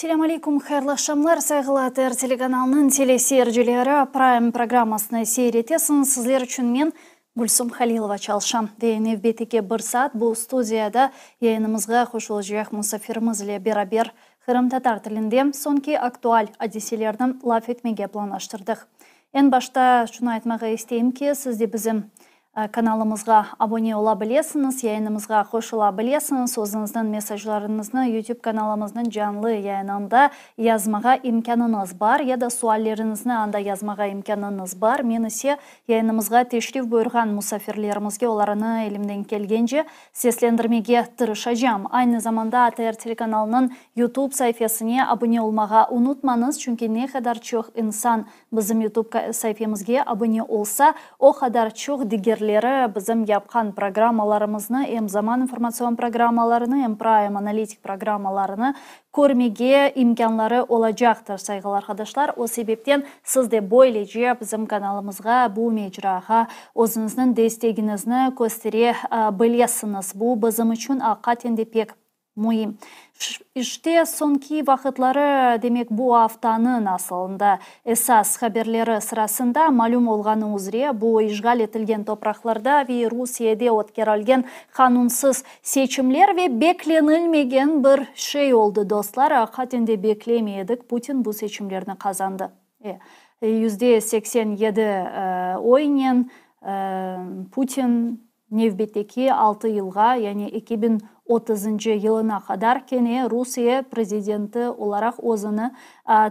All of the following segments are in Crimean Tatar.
Selâm aleyküm, hayırlı aqşamlar, sayğılı ATR telekanalınıñ teleseyircileri, Prime programmasını seyir etesiñiz. Sizler içün men, Gülsum Halilova, çalışam. Ve nevbetteki bir saat bu studiyada yayınımızğa qoşulacaq musafirimiz ile beraber qırımtatar tilinde soñki aktual adiselerni laf etmege planlaştırdıq. Eñ başta şunı aytmağa isteyim ki, siz de bizim Kanalımızğa abone ola bilesiñiz, yayınımızğa qoşula bilesiñiz, özüñizniñ mesajlarıñıznı YouTube kanalımıznıñ canlı yayınında yazmağa imkânıñız bar ya da sualleriñizni anda yazmağa imkânıñız bar. Men ise yayınımızğa teşrif buyurğan musafirlerimizge olarnı elimden kelgence seslendirmege tırışacam. Aynı zamanda ATR telekanalınıñ YouTube saifesine abone olmağa unutmañız, çünki ne qadar çoq insan Bizim YouTube saifemizge abone olsa, o qadar çoq digerleri bizim yapqan programmalarımıznı, em Zaman informatsion programmalarını, em Prime analitik programmalarını körmege imkânları olacaqtır, sayğılı arqadaşlar. O sebepten siz de böylece bizim kanalımızğa, bu mecrağa özüñizniñ destegiñizni köstere bilesiñiz. Bu bizim içün aqiqaten de pek Müim. İşte, soñki vaqıtları, demek, bu aftanıñ asılında esas haberleri sırasında malüm olğanı üzre, bu işğal etilgen topraqlarda ve Rusiyede ötkerilgen qanunsız seçimler ve beklenilmegen bir şey oldı, dostlar, aqiqaten de beklemey edik, Putin bu seçimlerni qazandı. 87% oynen Putin Nevbetteki altı yılğa, yani 2030-ncı yılına qadar kene Rusiye prezidenti olaraq özüni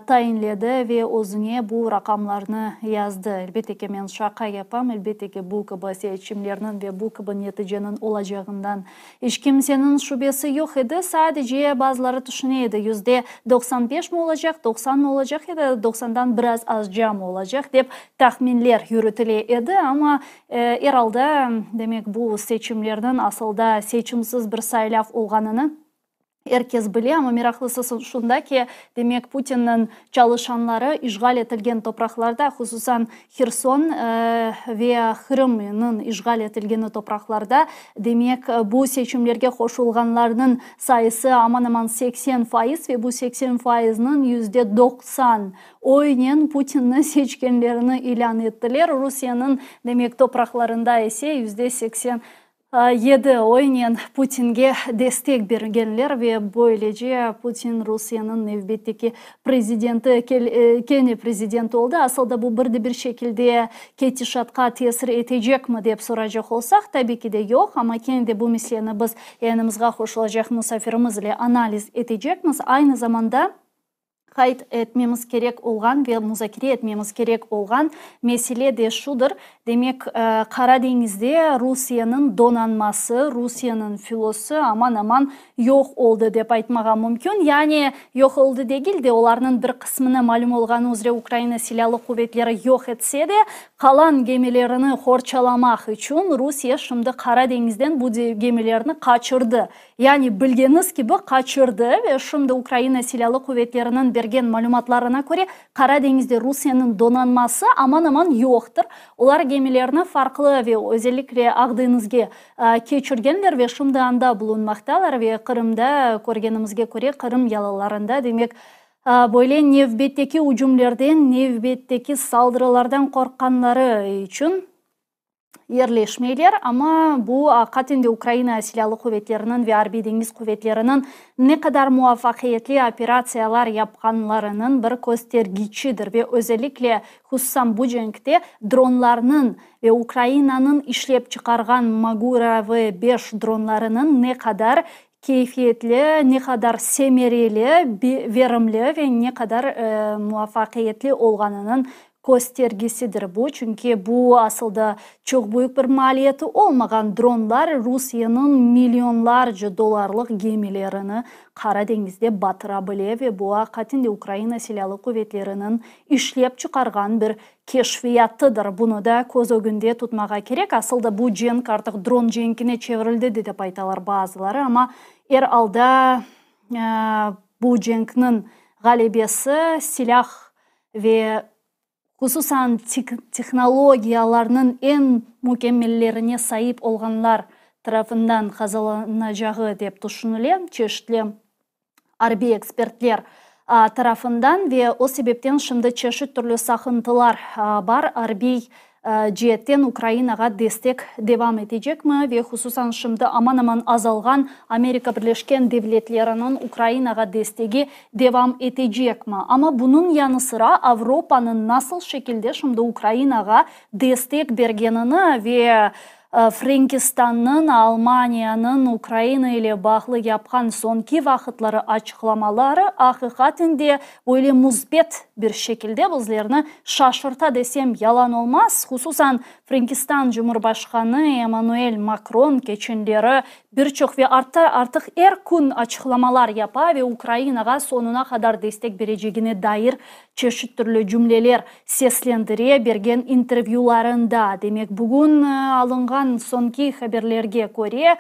tayinledi ve özüne bu raqamlarnı yazdı. Elbette ki, men şaqa yapam, elbette ki, bu kibi seçimlerniñ ve bu kibi neticeniñ olacağından iç kimseniñ şübesi yoq edi. Sadece bazıları tüşüne edi, 95% mi olacaq, 90 mı olacaq ya da 90-dan biraz azca mı olacaq dep tahminler yürütile edi, amma Er alda, demek, bu seçimlerniñ asılda seçimsiz bir saylav olğanını er kes bile, amma meraqlısı şunda ki, demek, Putinniñ çalışanları işğal etilgen topraqlarda, hususan Herson ve Qırımnıñ işğal etilgeni topraqlarda, demek, bu seçimlerge qoşulğanlarnıñ sayısı aman-aman 80% ve bu 80 faizniñ 90% Oynen Putinni seçkenlerini ilân ettiler, Rusiyeniñ, demek, topraqlarında ise 87% oynen Putinge destek bergenler ve böylece Putin Rusiyeniñ nevbetteki prezidenti, kene prezident oldı. Asıl da bu bir de bir şekilde ketişatqa tesir etecekmi dep soracaq olsaq, tabi ki de yoq, amma kene de bu meseleni biz yayınımızğa qoşulacaq musafirimiz ile analiz etecekmiz. Aynı zamanda. Qayd etmemiz kerek olğan ve muzakere etmemiz kerek olğan mesele de şudır, demek, Qara deñizde Rusiyeniñ donanması, Rusiyeniñ filosı aman-aman yoq oldı, dep aytmağa mümkün. Yani, yoq oldı degil de, olarnıñ bir qısmını, malüm olğanı üzre, Ukraina Silâlı quvetleri yoq etse de, qalan gemilerini qorçalamaq içün Rusiye şimdi Qara deñizden bu gemilerni qaçırdı. Yani, bilgeniz kibi, qaçırdı ve şimdi Ukraina Silâlı quvetleriniñ bergen malümatlarına köre, Qara deñizde Rusiyeniñ donanması aman-aman yoqtır. Olar gemilerni farqlı ve özellikle Aq deñizge keçirgenler ve şimdi anda bulunmaqtalar ve Qırımda, körgenimizge köre, Qırım yalılarında, demek, böyle nevbetteki ücümlerden, nevbetteki saldırılardan qorqqanları içün, yerleşmeyler, amma bu aqiqaten de Ukraina Silâlı quvetleriniñ ve Arbiy-deñiz quvetleriniñ ne qadar muvafaqiyetli operatsiyalar yapqanlarınıñ bir köstergiçidir ve özellikle, hususan bu cenkte dronlarnıñ ve Ukrainanıñ işlep çıqarğan Magura V-5 dronlarınıñ ne qadar keyfiyetli, ne qadar semereli, verimli ve ne qadar muvafaqiyetli olğanınıñ köstergisidir bu, çünki bu asılda çoq büyük bir maliyeti olmağan dronlar Rusiyeniñ millionlarca dollarlıq gemilerini Qara deñizde batıra bile ve bu aqiqaten de Ukraina Silâlı quvetleriniñ işlep çıqarğan bir keşfiyatıdır. Bunı da köz ögünde tutmağa kerek. Asılda bu cenk artıq dron cenkine çevirildi de dep aytalar bazıları, amma er alda bu cenkniñ ğalebesi silâh ve hususan tehnologiyalarnıñ eñ mükemmellerine saip olğanlar tarafından qazanılacağı dep tüşünile, çeşitli arbiy ekspertler. tarafından ve o sebepten şimdi çeşit türlü saqıntılar bar, arbiy ceetten Ukrainağa destek devam etecekmi ve hususan şimdi aman-aman azalğan Amerika Birleşken Devletleriniñ Ukrainağa destegi devam etecekmi? Amma bunıñ yanı sıra Avropanıñ nasıl şekilde şimdi Ukrainağa destek bergenini ve Frenkistannıñ, Almaniyanıñ Ukraina ile bağlı yapqan soñki vaqıtları açıqlamaları aqiqaten de böyle müsbet bir şekilde bizlerni şaşırta desem yalan olmaz. Hususan Frenkistan Cumhurbaşqanı Emmanuel Makron keçenleri bir çoq ve artıq er kün açıqlamalar yapa ve Ukrainağa soñuna qadar destek berecegine dair çeşit türlü cümleler seslendire bergen intervyularında. Demek, bugün alınğan soñki haberlerge köre,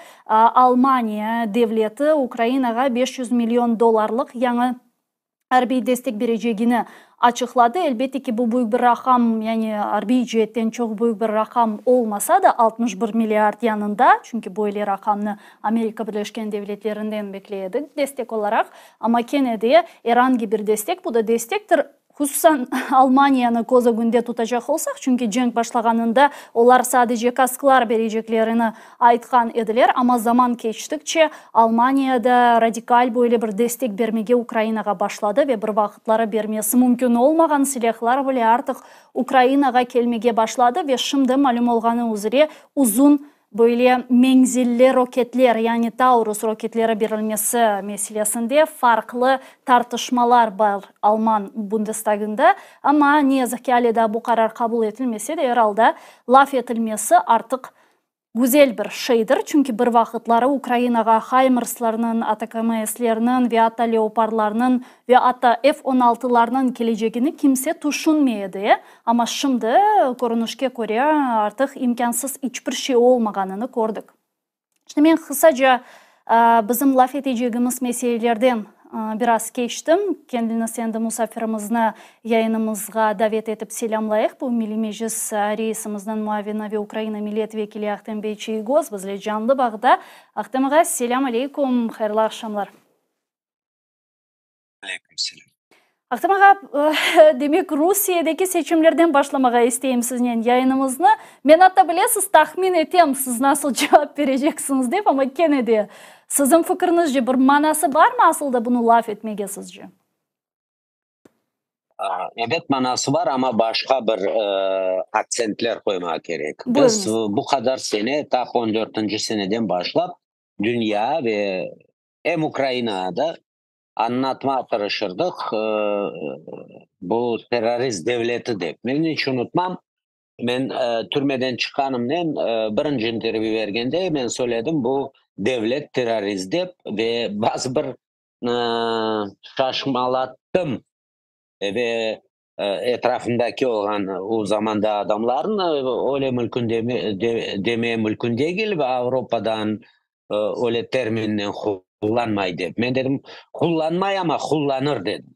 Almaniya devleti Ukrainağa 500 million dollarlıq yañı arbiy destek berecegini açıqladı. Elbette ki, bu büyük bir raqam, yani arbiy ceetten çoq büyük bir raqam olmasa da, 61 milliard yanında, çünki böyle raqamnı Amerika Birleşken Devletlerinden bekley edik destek olaraq, amma kene de er angi bir destek, bu da destektir. Hususan Almaniyanı köz ögünde tutacaq olsaq, çünki cenk başlağanında olar sadece kasklar bereceklerini aytqan ediler, amma zaman keçtikçe Almaniya da radikal böyle bir destek bermege Ukrainağa başladı ve bir vaqıtları bermesi mümkün olmağan silâhlar bile artıq Ukrainağa kelmege başladı ve şimdi malüm olğanı üzre uzun Böyle menzilli roketler, yani Taurus roketleri berilmesi meselesinde farqlı tartışmalar bar Alman Bundestagında. Amma, ne yazıq ki, ale daa bu qarar qabul etilmese de, er alda laf etilmesi artıq güzel bir şeydir. Çünki bir vaqıtları Ukrainağa Haymarslarnıñ, ATACMSlerniñ ve atta Leopardlarnıñ ve atta F on altılarnıñ kelecegini kimse tüşünmey edi. Amma şimdi, körünişke köre, artıq imkânsız iç bir şey olmağanını kördik. Şimdi men qısaca bizim laf etecegimiz meselelerden biraz keçtim. Kendiniz endi musafirimizni yayınımızğa davet etip selâmlayıq. Bu Milliy Meclis reisimizniñ muavini ve Ukraina millet vekili Ahtem bey Çiygoz bizle canlı bağda. Ahtem ağa, selâm aleykum, hayırlı aqşamlar. Aleyküm selâm. Ahtem ağa, demek, Rusiyedeki seçimlerden başlamağa isteyim siznen yayınımıznı. Men atta, bilesiz, tahmin etem, siz nasıl cevap bereceksiñiz dep, amma kene de, siziñ fikriñizce, bir manası barmı asıl da bunı laf etmege sizce? Ebet, manası bar, amma başqa bir aktsentler qoymağa kerek. Biz bu qadar sene, tap on dörtünci seneden başlap, dünya ve em Ukrainada Añlatmağa tırışırdıq, bu terrorist devleti dep. Men iç unutmam, men türmeden çıqqanımnen birinci intervyü bergende men söyledim, bu devlet terrorist dep ve bazı bir şaşmalattım ve etrafımdaki olğan o zamanda adamlarnı öyle mümkün demeye mümkün degil ve Avropadan öyle terminnen qullanmay dep. Men dedim, qullanmay, amma qullanır dedim.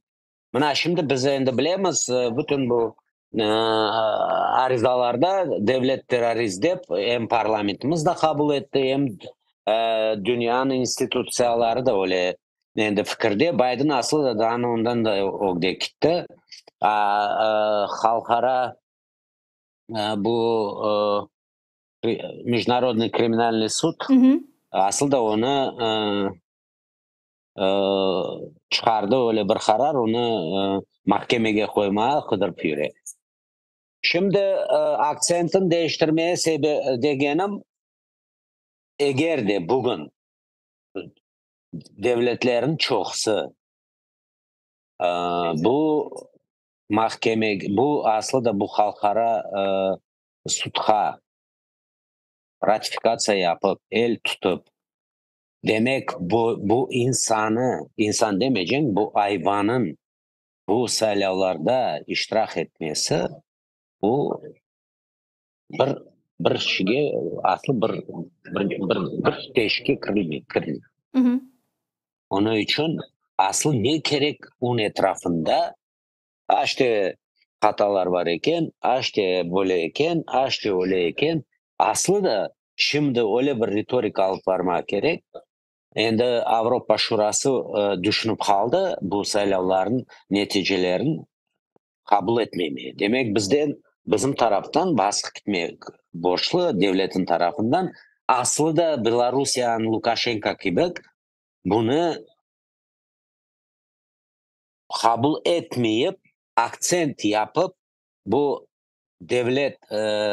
Mına şimdi biz endi bilemiz, bütün bu arizalarda devlet terrorist dep em parlamentimiz de qabul etti, em dünyanıñ institutsiyaları da öyle Endi fikirde, Bayden aslı da daa ondan da ögde kitti. Halqara bu Mejdunarodnıy kriminalnıy sud aslı da onı çıqardı öyle bir qarar, onı mahkemege qoymağa qıdırıp yüre. Şimdi aktsentini deñiştirmeye degenim, eger de bugün devletlerniñ çoqusı bu mahkeme, bu aslı da bu halqara sudqa ratifikatsiya yapıp, el tutıp, demek, bu, bu insanı, insan demeycem, bu ayvanıñ bu saylavlarda iştirak etmesi, bu bir bir şige aslı bir bir bir bir teşke kirmey kirmey. Onıñ içün aslı ne kerek onıñ etrafında aşte hatalar bar eken, aşte böyle eken, aşte öyle eken, aslı da şimdi öyle bir ritorika alıp barmaq kerek. Endi Avropa Şurası tüşünip qaldı bu saylavlarnıñ neticelerini qabul etmemeye. Demek, bizden, bizim taraftan basqı ketmek borclu, devletniñ tarafından. Aslı da Belorusiyanıñ Lukaşenko kibi bunı qabul etmeyip, aktsent yapıp, bu devlet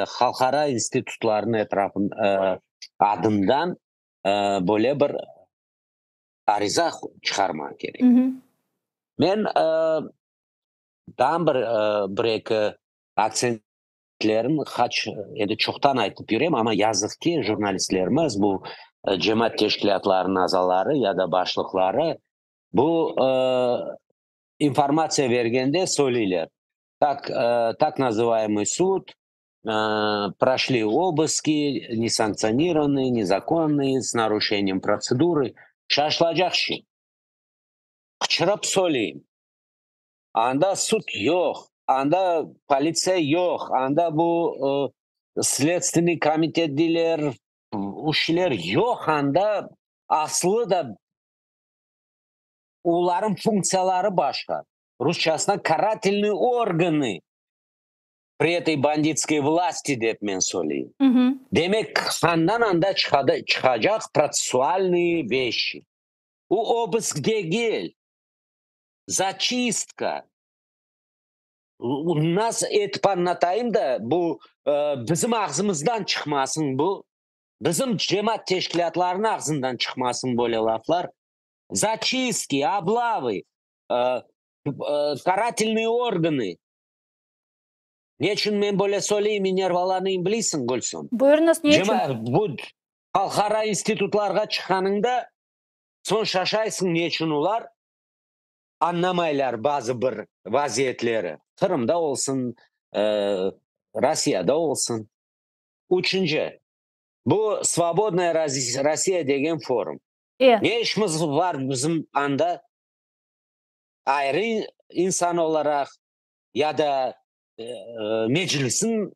halqara institutlarınıñ etrafın adından böyle bir ariza çıqarmaq kerek. Men daa bir, bir-eki aktsentlerin qaç endi çoqtan aytıp yürem, amma yazıq ki, jurnalistlerimiz, bu cemaat teşkilâtlarınıñ azaları ya da başlıqları bu informatsiya bergende söyleyler, tak, tak nazıvaemıy sud, proşli obıski, nesanksionirovanные, nezakonные, s naruşeniyem protsedurı. Şaşılacaq şey. Qıçırıp söyleyim. Anda sud yoq, anda politsiya yoq, anda bu sledstvenniy komitet deyler, uşler yoq anda, aslı da olarnıñ funktsiyaları başqa. Rusçasına karatelnıy organı pri etoy banditskoy vlasti dep men söyleyim. Demek, andan anda çıqacaq protsessualnıy veşi. O obısk degil, zaçistka. Nasıl etip añlatayım da, bu bizim ağzımızdan çıqmasın bu, bizim cemaat teşkilâtlarınıñ ağzından çıqmasın böyle laflar. Zaçistki, oblavı, karatelnıy organı. Ne içün men böyle söyleyim, nervalanayım bileysiñ, Gülsüm? Buyurıñız, ne içün? Bu halqara institutlarğa çıqqanıñda soñ şaşaysıñ, ne içün olar añlamaylar bazı bir vaziyetleri. Qırımda olsun, Rossiyada olsun. Üçünci, bu Svobodnaya Rossiya degen forum. Ne işimiz bar bizim anda? Ayrı insan olaraq ya da Meclisniñ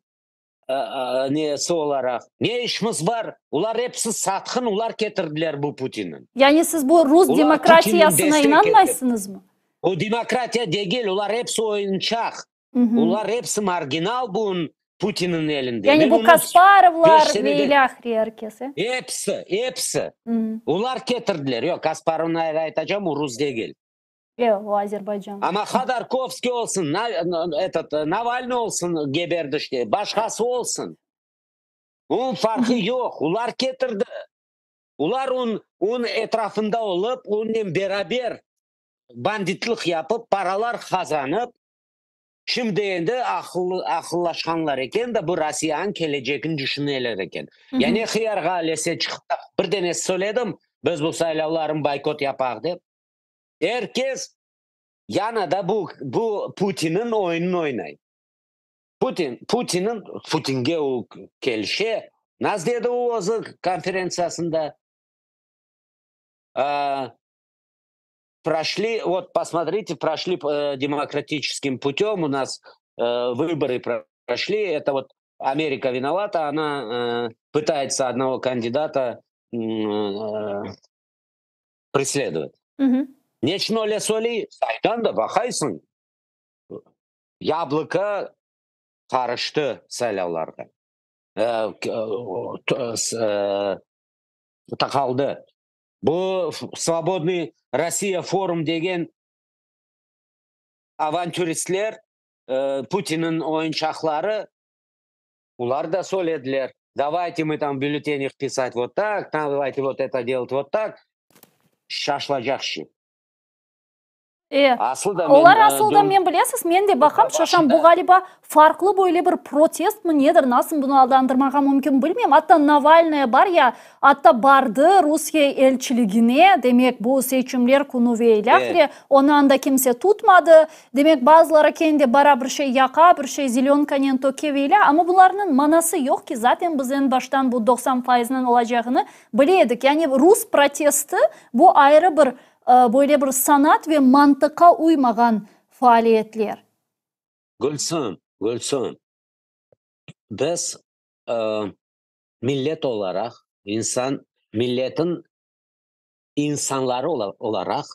nesi olaraq ne işimiz bar? Olar episi satqın, olar ketirdiler bu Putinni. Yani siz bu rus demokratiyasına inanmaysıñızmı? O demokratiya degil, olar episi oyunçaq. Olar episi marginal bu Putinniñ elinde. Yani bu Kasparovlar ve ilâhre er kes, e? Episi, episi. Olar ketirdiler. Yoq, Kasparovnı ayrı aytacağım, o rus degil. Yoq, o Azerbaycan. Amma Hodorkovskiy olsun, etot, Navalnıy olsun geberdi işte, başqası olsun. Onıñ farqı yoq, olar ketirdi. Olar onıñ etrafında olıp, onıñnen beraber banditlik yapıp, paralar qazanıp, şimdi endi aqıllaşqanlar eken da, bu Rossiyanıñ kelecegini tüşüneler eken. Ya ne hıyarğa lese çıqıp da, bir dene söyledim, biz bu saylavlarnı boykot yapaq dep. Er kes yana da bu, bu Putinniñ oyunını oynay. Putin, Putinniñ, Putinge o kelişe. Nasıl dedi o özü konferentsiyasında? Proşli, vot posmotrite, proşli demokratiçeskim putем, u nas vıborı proşli, eto vot Amerika vinovata, ona pıtayetsâ odnogo kandidata presledovat. Ne içün öyle söyley? Saydan da baqaysıñ, Yabloko qarıştı saylavlarğa, taqaldı. Bu Svobodnıy Rossiya forum degen avantüristler, Putinniñ oyunçaqları, olar da söylediler, davayte mı tam bülletenях pisat vot tak, davayte vot eto delat vot tak. Şaşılacaq şey. E, Aslı da olar men, asıl da men bilesiz, men de baqam, şaşam, bu ğaliba farqlı böyle bir protestmi nedir, nasıl bunı adlandırmağa mümkün bilmeyim. Atta Navalnaya bar ya, atta bardı Rusiye elçiligine, demek bu seçimler künü ve ilâhre, onı anda kimse tutmadı. Demek bazıları kendi bara bir şey yaqa, bir şey zelönkanen töke ve ilâ, amma bularnıñ manası yoq ki, zaten biz eñ baştan bu 90 faizniñ olacağını bile edik. Yani rus protesti bu ayrı bir Böyle bir sanat ve mantıqa uymağan faaliyetler. Gülsüm, Gülsüm, biz millet olaraq, insan, milletin. insanları olaraq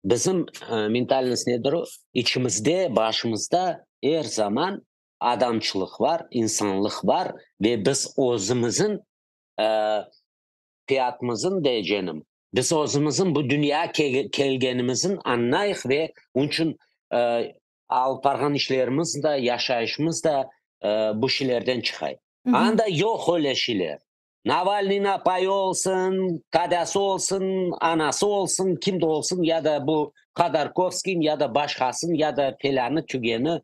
bizim mentalnost nedir o, içimizde, başımızda er zaman adamçılıq bar, insanlıq bar ve biz özümizin fiyatımızın deyecenim, biz özümizin bu dünyağa kelgenimizin añlayıq ve onıñ içün alıp barğan işlerimiz da, yaşayışımız da bu şeylerden çıqay. Anda yoq öyle şeyler. Navalnıynıñ apayı olsun, kadâsı olsun, anası olsun, kim de olsun, ya da bu Hodorkovskiyniñ, ya da başqasınıñ, ya da felânı tügeni,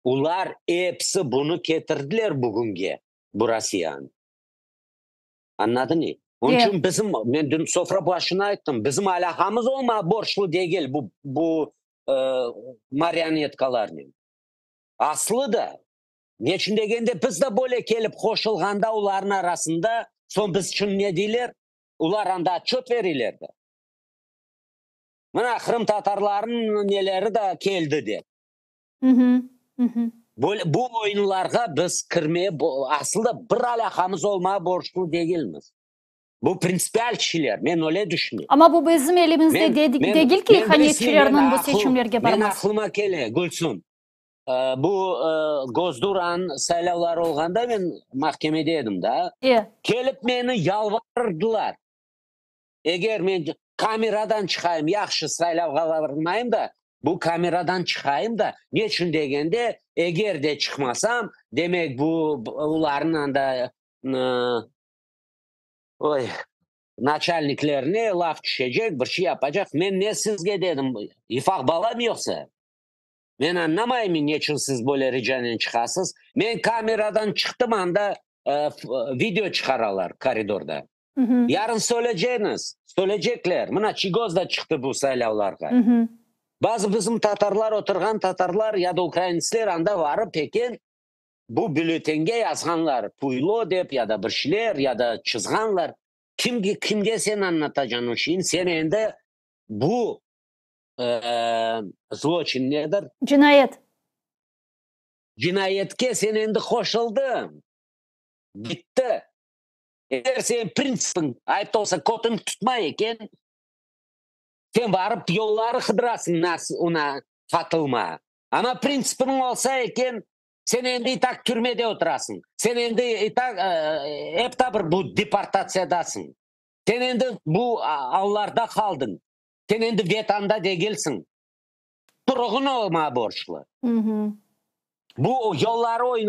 olar episi bunı ketirdiler bugünge, bu Rossiyanı. Añladıñmı? Onıñ içün bizim, men dün sofra başına ayttım, bizim alâqamız olmağa borclu degil bu, bu marionetkalarnen. Aslı da, Neçün degende, biz de böyle kelip qoşulğanda olarnıñ arasında, soñ biz içün ne deyler? Olar anda otçöt veriler de. Mına, qırımtatarlarnıñ neleri de keldi dep. Böyle, bu oyunlarğa biz kirmeye, asıl da bir alâqamız olmağa borclu degilmiz. Bu printsipial şeyler, men öyle düşünem. Amma bu bizim elimizde degil ki, ihanetçilerniñ bu seçimlerge barması. Men aqlıma kele, Gülsüm, Bu Gosduranıñ saylavları olğanda men mahkemede edim da. Kelip meni yalvardılar. Eger men kameradan çıqayım, yahşı saylavğa barmayım da, bu kameradan çıqayım da, neçün degende, eger de çıqmasam, demek bu olarnıñ anda oy, naçalniklerine laf tüşecek, bir şey yapacaq. Men ne sizge dedim, ifaq balam yoqsa? Men añlamayım, neçün siz böyle ricanen çıqasız. Men kameradan çıqtım, anda video çıqaralar koridorda. Yarın söyleceñiz, söyleycekler. Mına Çiygoz da çıqtı bu saylavlarğa. Bazı bizim tatarlar, oturğan tatarlar ya da ukraintsler anda varıp eken, bu bülletenge yazğanlar, Puylo dep ya da bir şeyler, ya da çızğanlar. Kimge, kimge sen añlatacañ o şeyni? Sen endi bu zloçin nedir? Cinayet. Cinayetke sen endi qoşuldıñ. Bitti. Eger senin printsipiñ, ayıp da olsa, kötüñ tutmay eken, sen barıp yolları qıdırasıñ nasıl oña qatılma. Amma printsipiñ olsa eken, sen endi i tak türmede oturasıñ. Sen endi i tak, ep ta bir bu deportatsiyadasıñ. Sen endi bu allarda qaldıñ. Sen endi Vetanda degilsiñ. Turğun olmağa borclu. Bu yolları,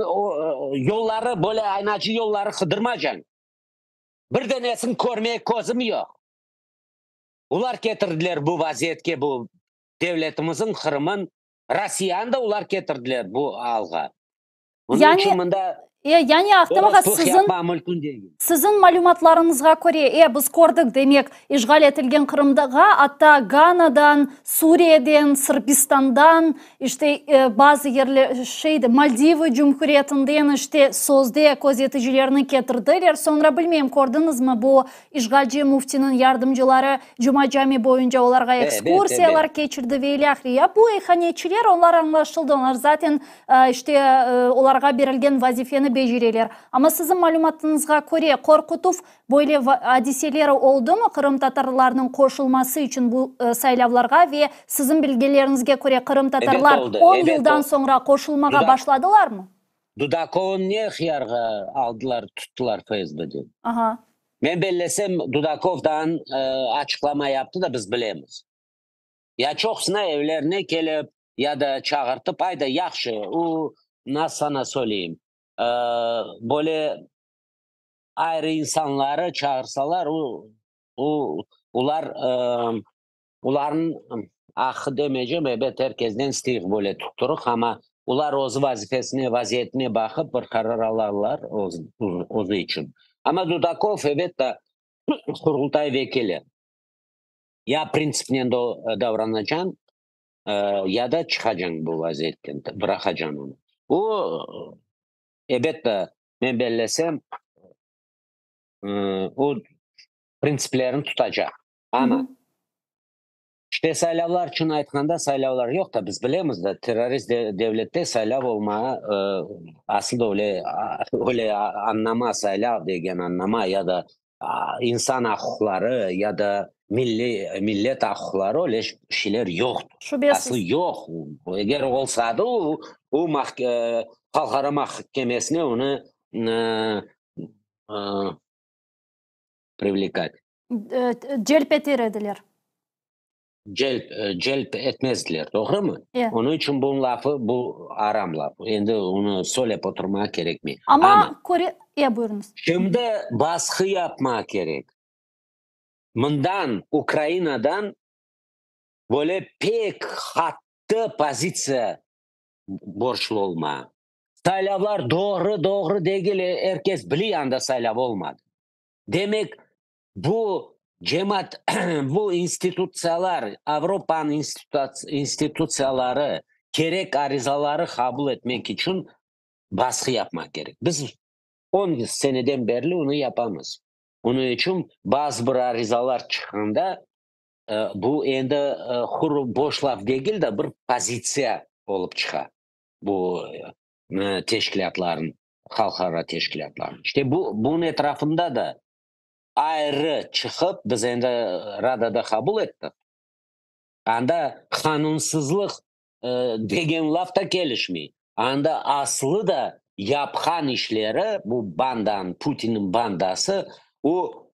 yolları, böyle aynacı yolları qıdırmacañ. Bir denesin körmeye közüm yoq. Olar ketirdiler bu vaziyetke bu devletimizin, Qırımın, Rossiyanı da olar ketirdiler bu alğa. Bunıñ içün mında E, yani Ahtem ağa, siziñ, siziñ malümatlarıñızğa köre, e, biz kördik, demek, işğal etilgen Qırımğa atta Ganadan, Suriyeden, Sırbistandan, işte, e, bazı yerler, şeydi, Maldivı Cumhuriyetinden, işte, sözde közeticilerni ketirdiler. Soñra, bilmeyim, kördiñizmi, bu işğalci müftiniñ yardımcıları Cuma Cami boyunca olarğa ekskursiyalar keçirdi ve ilâhre. Ya bu ihanetçiler, onlar añlaşıldı, onlar zaten, işte, olarğa berilgen vazifeni becereler. Amma siziñ malümatıñızğa köre, qorqutuv böyle adiseleri oldumı qırımtatarlarnıñ qoşulması içün bu saylavlarğa ve siziñ bilgileriñizge köre qırımtatarlar on yıldan soñra qoşulmağa başladılarmı? Dudakovnı ne hıyarğa aldılar, tuttılar FSBden? Men bellesem, Dudakov daa açıqlama yaptı da, biz bilemiz. Ya çoqusına evlerine kelip, ya da çağırtıp, ayda, yahşı, u, nasıl sana söyleyim, böyle ayrı insanları çağırsalar, u, u, olar, olarnıñ aqqı demeycem, ebet, er kesden isteyik böyle tutturıq, amma olar özü vazifesine, vaziyetine baqıp bir qarar alarlar özü içün. Amma Dudakov, ebet, Qurultay vekili. Ya printsipnen davranacañ, ya da çıqacañ bu vaziyetten, bıraqacañ onı. O, ebet de, men bellesem, o printsiplerini tutacaq. Amma işte saylavlar içün aytqanda, saylavlar yoq da, biz bilemiz da, terrorist devlette saylav olmağa asıl da öyle, öyle añlama, saylav degen añlama ya da. İnsan aqları ya da milliy millet aqları öyle şeyler yoqtır. Şübesiz. Aslı yoq. Eger olsa da, o, o halqara mahkemesine onı привлекать. Celp eter ediler. Celp, celp etmezdiler, doğrumı? Onıñ içün bunıñ lafı, bu aram laf. Endi onı söylep oturmağa kerekmey. Amma, Amma köre, buyurıñız. Şimdi basqı yapmaq kerek. Mından, Ukrainadan böyle pek qattı pozitsiya borclu olma. Saylavlar doğru, doğru degil, er kes biliy anda saylav olmadı. Demek, bu cemaat, bu institutsiyalar, Avropanıñ institutsiyaları kerek arizaları qabul etmek içün basqı yapmaq kerek. Biz 10 seneden berli onı yapamız. Onıñ içün bazı bir arizalar çıqqanda bu endi quru boş laf degil de, bir pozitsiya olıp çıqa bu teşkilâtlarnıñ, halqara teşkilâtlarnıñ. İşte bu bunıñ etrafında da ayrı çıqıp biz endi Radada qabul ettik. Anda qanunsızlıq degen laf da kelişmey. Anda aslı da yapqan işleri bu bandanıñ, Putinniñ bandası, o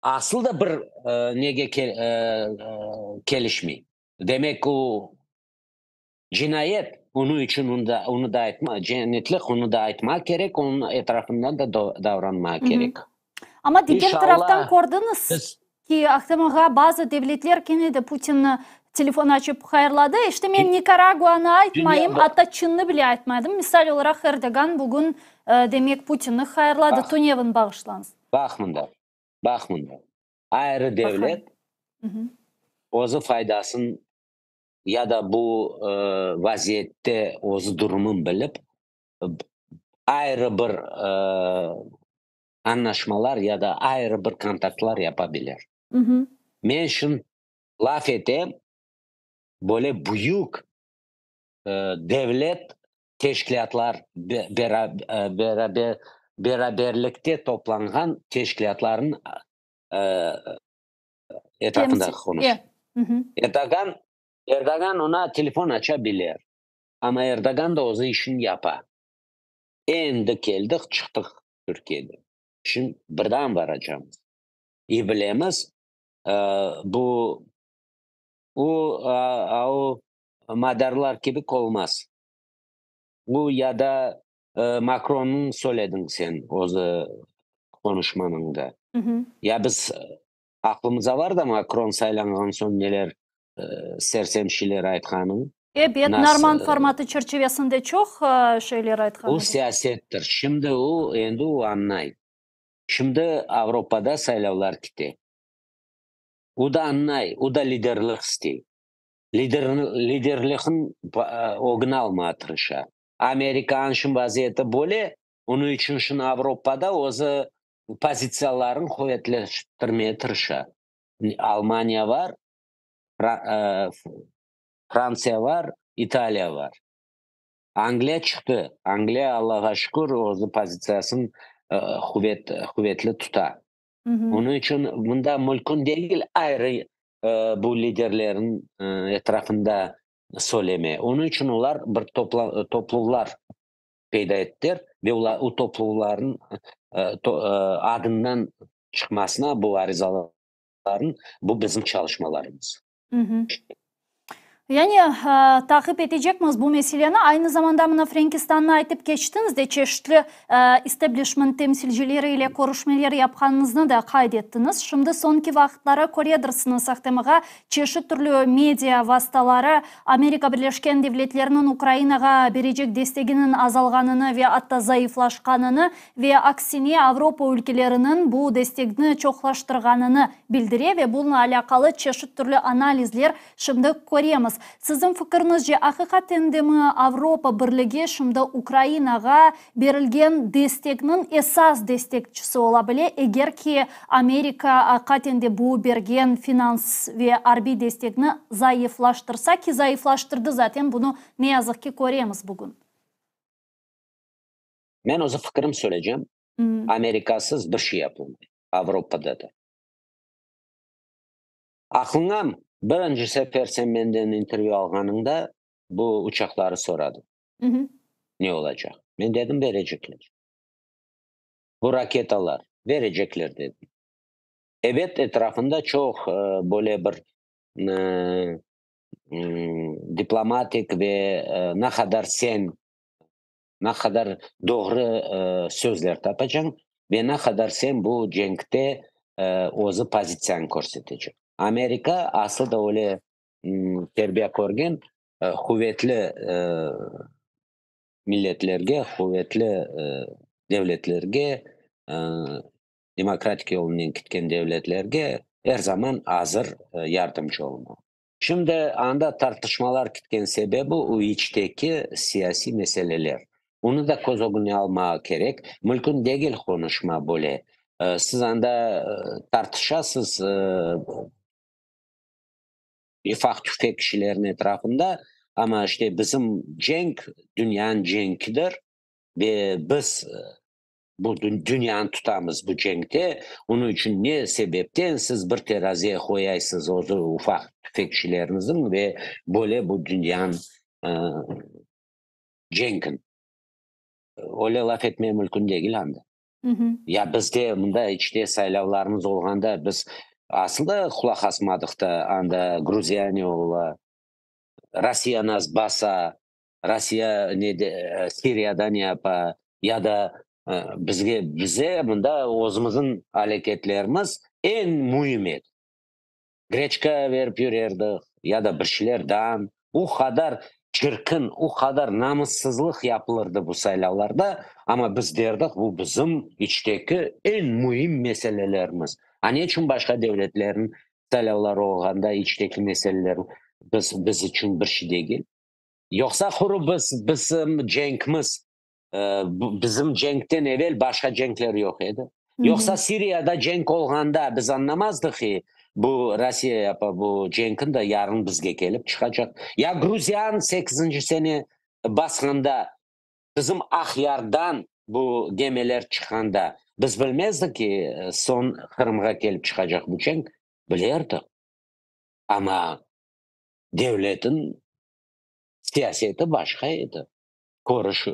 aslı da bir nege kelişmey. Demek, o cinayet, onıñ içün onı da aytma, cinayetlik, onı da aytmaq kerek, onıñ etrafından da davranmaq kerek. Amma diger taraftan kördiñiz ki, Ahtem ağa, bazı devletler kene de Putinni telefon açıp hayırladı. İşte men Nikaraguanı aytmayım, atta Çinni bile aytmadım. Misal olaraq, Erdoğan bugün, demek, Putinni hayırladı. Tünevin, bağışlañız. Baq mında, baq mında. Ayrı devlet özü faydasın ya da bu vaziyette özü durumın bilip, ayrı bir añlaşmalar ya da ayrı bir kontaktlar yapabilir. Men şimdi laf etem, böyle büyük devlet teşkilâtlar beraber beraberlikte toplanğan teşkilâtlarnıñ etrafında qonuşam. Erdoğan, Erdoğan oña telefon aça bilir, amma Erdoğan da özü işini yapa. Endi keldik, çıqtıq Türkiyeden. Şimdi birden varacağımız. İ bilemiz, bu o, o macarlar kibi olmaz. Bu ya da Makronnıñ söylediñ sen özü qonuşmanıñda. Ya biz aqlımızda var da Makron saylanğan soñ neler sersem şeyler aytqanın. Ebet, Normand formatı çerçivesinde çoq şeyler aytqan. O siyasettir. Şimdi o, endi o añlay. Şimdi Avropada saylavlar kete. O da añlay, o da liderlik istey. Lider, liderlikniñ ögüni almağa tırışa. Amerikanıñ şimdi vaziyeti böyle, onıñ içün şimdi Avropada özü pozitsiyalarını quvetleştirmeye tırışa. Almaniya var, Fransiya var, İtaliya var. Angliya çıqtı. Angliya, Allahğa şükür, özü pozitsiyasını quvet, quvetli tuta. Onıñ içün mında mümkün degil ayrı bu liderlerniñ etrafında söyleme. Onıñ içün olar bir topla, topluvlar peyda ettiler ve olar, o topluvlarnıñ adından çıqmasına bu arizalarnıñ, bu bizim çalışmalarımız. Yani taqip etecekmiz bu meseleni. Aynı zamanda mına Frenkistannı aytıp keçtiñiz de, çeşitli establishment temsilcileri ile körüşmeler yapqanıñıznı da qayd ettiñiz. Şimdi soñki vaqıtları köredirsiñiz, Ahtem ağa, çeşit türlü media vastaları Amerika Birleşken Devletleriniñ Ukrainağa berecek desteginiñ azalğanını ve atta zayıflaşqanını ve aksine Avropa ülkeleriniñ bu destegni çoqlaştırğanını bildire ve bununla alâqalı çeşit türlü analizler şimdi köremiz. Siziñ fikiriñizce, aqiqaten demi Avropa Birligi şimdi Ukrainağa berilgen destekniñ esas destekçisi ola bile, eger ki Amerika aqiqaten de bu bergen finans ve arbiy destekni zayıflaştırsa, ki zayıflaştırdı zaten, bunı ne yazıq ki köremiz bugün? Men özü fikirim söyleycem. Amerikasız bir şey yapılmay. Avropada da. Aqlıñam, birinci sefer sen menden intervyu alğanıñda bu uçaqları soradıñ. Ne olacaq? Men dedim, berecekler. Bu raketalar, berecekler dedim. Ebet, etrafında çoq böyle bir diplomatik ve ne qadar sen, ne qadar doğru sözler tapacañ ve ne qadar sen bu cenkte özü pozitsiyanı körsetecek. Amerika aslı da öyle terbiye körgen, quvetli milletlerge, quvetli devletlerge, demokratik yolunen ketken devletlerge er zaman azır yardımcı olmağa. Şimdi anda tartışmalar ketken sebebi o içteki siyasiy meseleler. Onı da köz ögüne almağa kerek. Mülkün degil qonuşma böyle. Siz anda tartışasız ufaq-tüfek kişilerniñ etrafında, amma işte bizim cenk dünyanıñ cenkidir ve biz bu dünyanı tutamız bu cenkte, onıñ içün ne sebepten siz bir teraziye qoyaysız özü ufaq tüfekçileriñizniñ ve böyle bu dünyanıñ cenkin? Öyle laf etmeye mümkün degil anda. Ya bizde mında içte saylavlarımız olğanda biz asıl da qulaq asmadıq da, anda Gruziya ne ola, Rossiya nas basa, Rossiya ne de, Siriyada ne yapa, ya da bizge, bize mında özümizniñ aleketlerimiz eñ müim edi. Greçka verip yürerdik, ya da bir şeyler dam. O qadar çirkin, o qadar namıssızlıq yapılırdı bu saylavlarda, amma biz derdik, bu bizim içteki eñ müim meselelerimiz. A ne içün başqa devletlerniñ saylavları olğanda içteki meseleler biz, biz içün bir şey degil? Yoqsa quru biz, bizim cenkimiz, bizim cenkten evel başqa cenkler yoq edi? Yoqsa Siriyada cenk olğanda biz añlamazdıq ki, bu Rossiya yapa bu cenkin da yarın bizge kelip çıqacaq? Ya Gruziyanı sekizinci sene basqanda, bizim Aqyardan bu gemiler çıqqanda biz bilmezdik ki, soñ Qırımğa kelip çıqacaq bu cenk? Bilerdik. Amma devletin siyaseti başqa edi, körüş,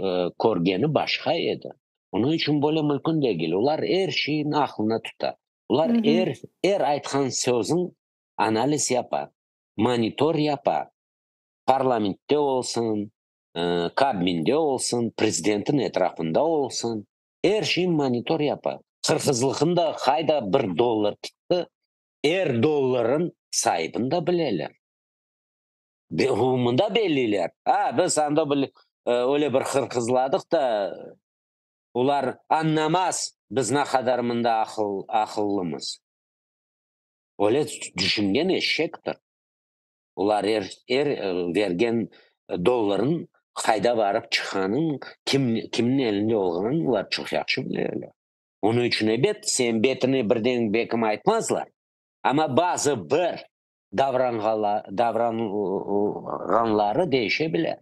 körgeni başqa edi. Onıñ içün böyle mümkün degil. Olar er şeyni aqlına tuta. Olar er, er aytqan sözüñ analiz yapa, monitor yapa. Parlamentte olsun, Kabminde olsun, prezidentin etrafında olsun, er şeyni monitor yapa. Hırsızlıqnı da qayda bir dollar kitti, er dolların saibini da bileler. Mında belliler. A, biz anda bir öyle bir hırqızladıq da, olar añlamaz biz ne qadar mında aqıl, aqıllımız. Öyle tüşüngen eşektir. Olar er, er vergen dolların qayda barıp çıqqanın, kim, kimniñ elinde olğanın olar çoq yahşı bileler. Onıñ içün, ebet, sen betine birden bekim aytmazlar, amma bazı bir davranğanları değişe bile.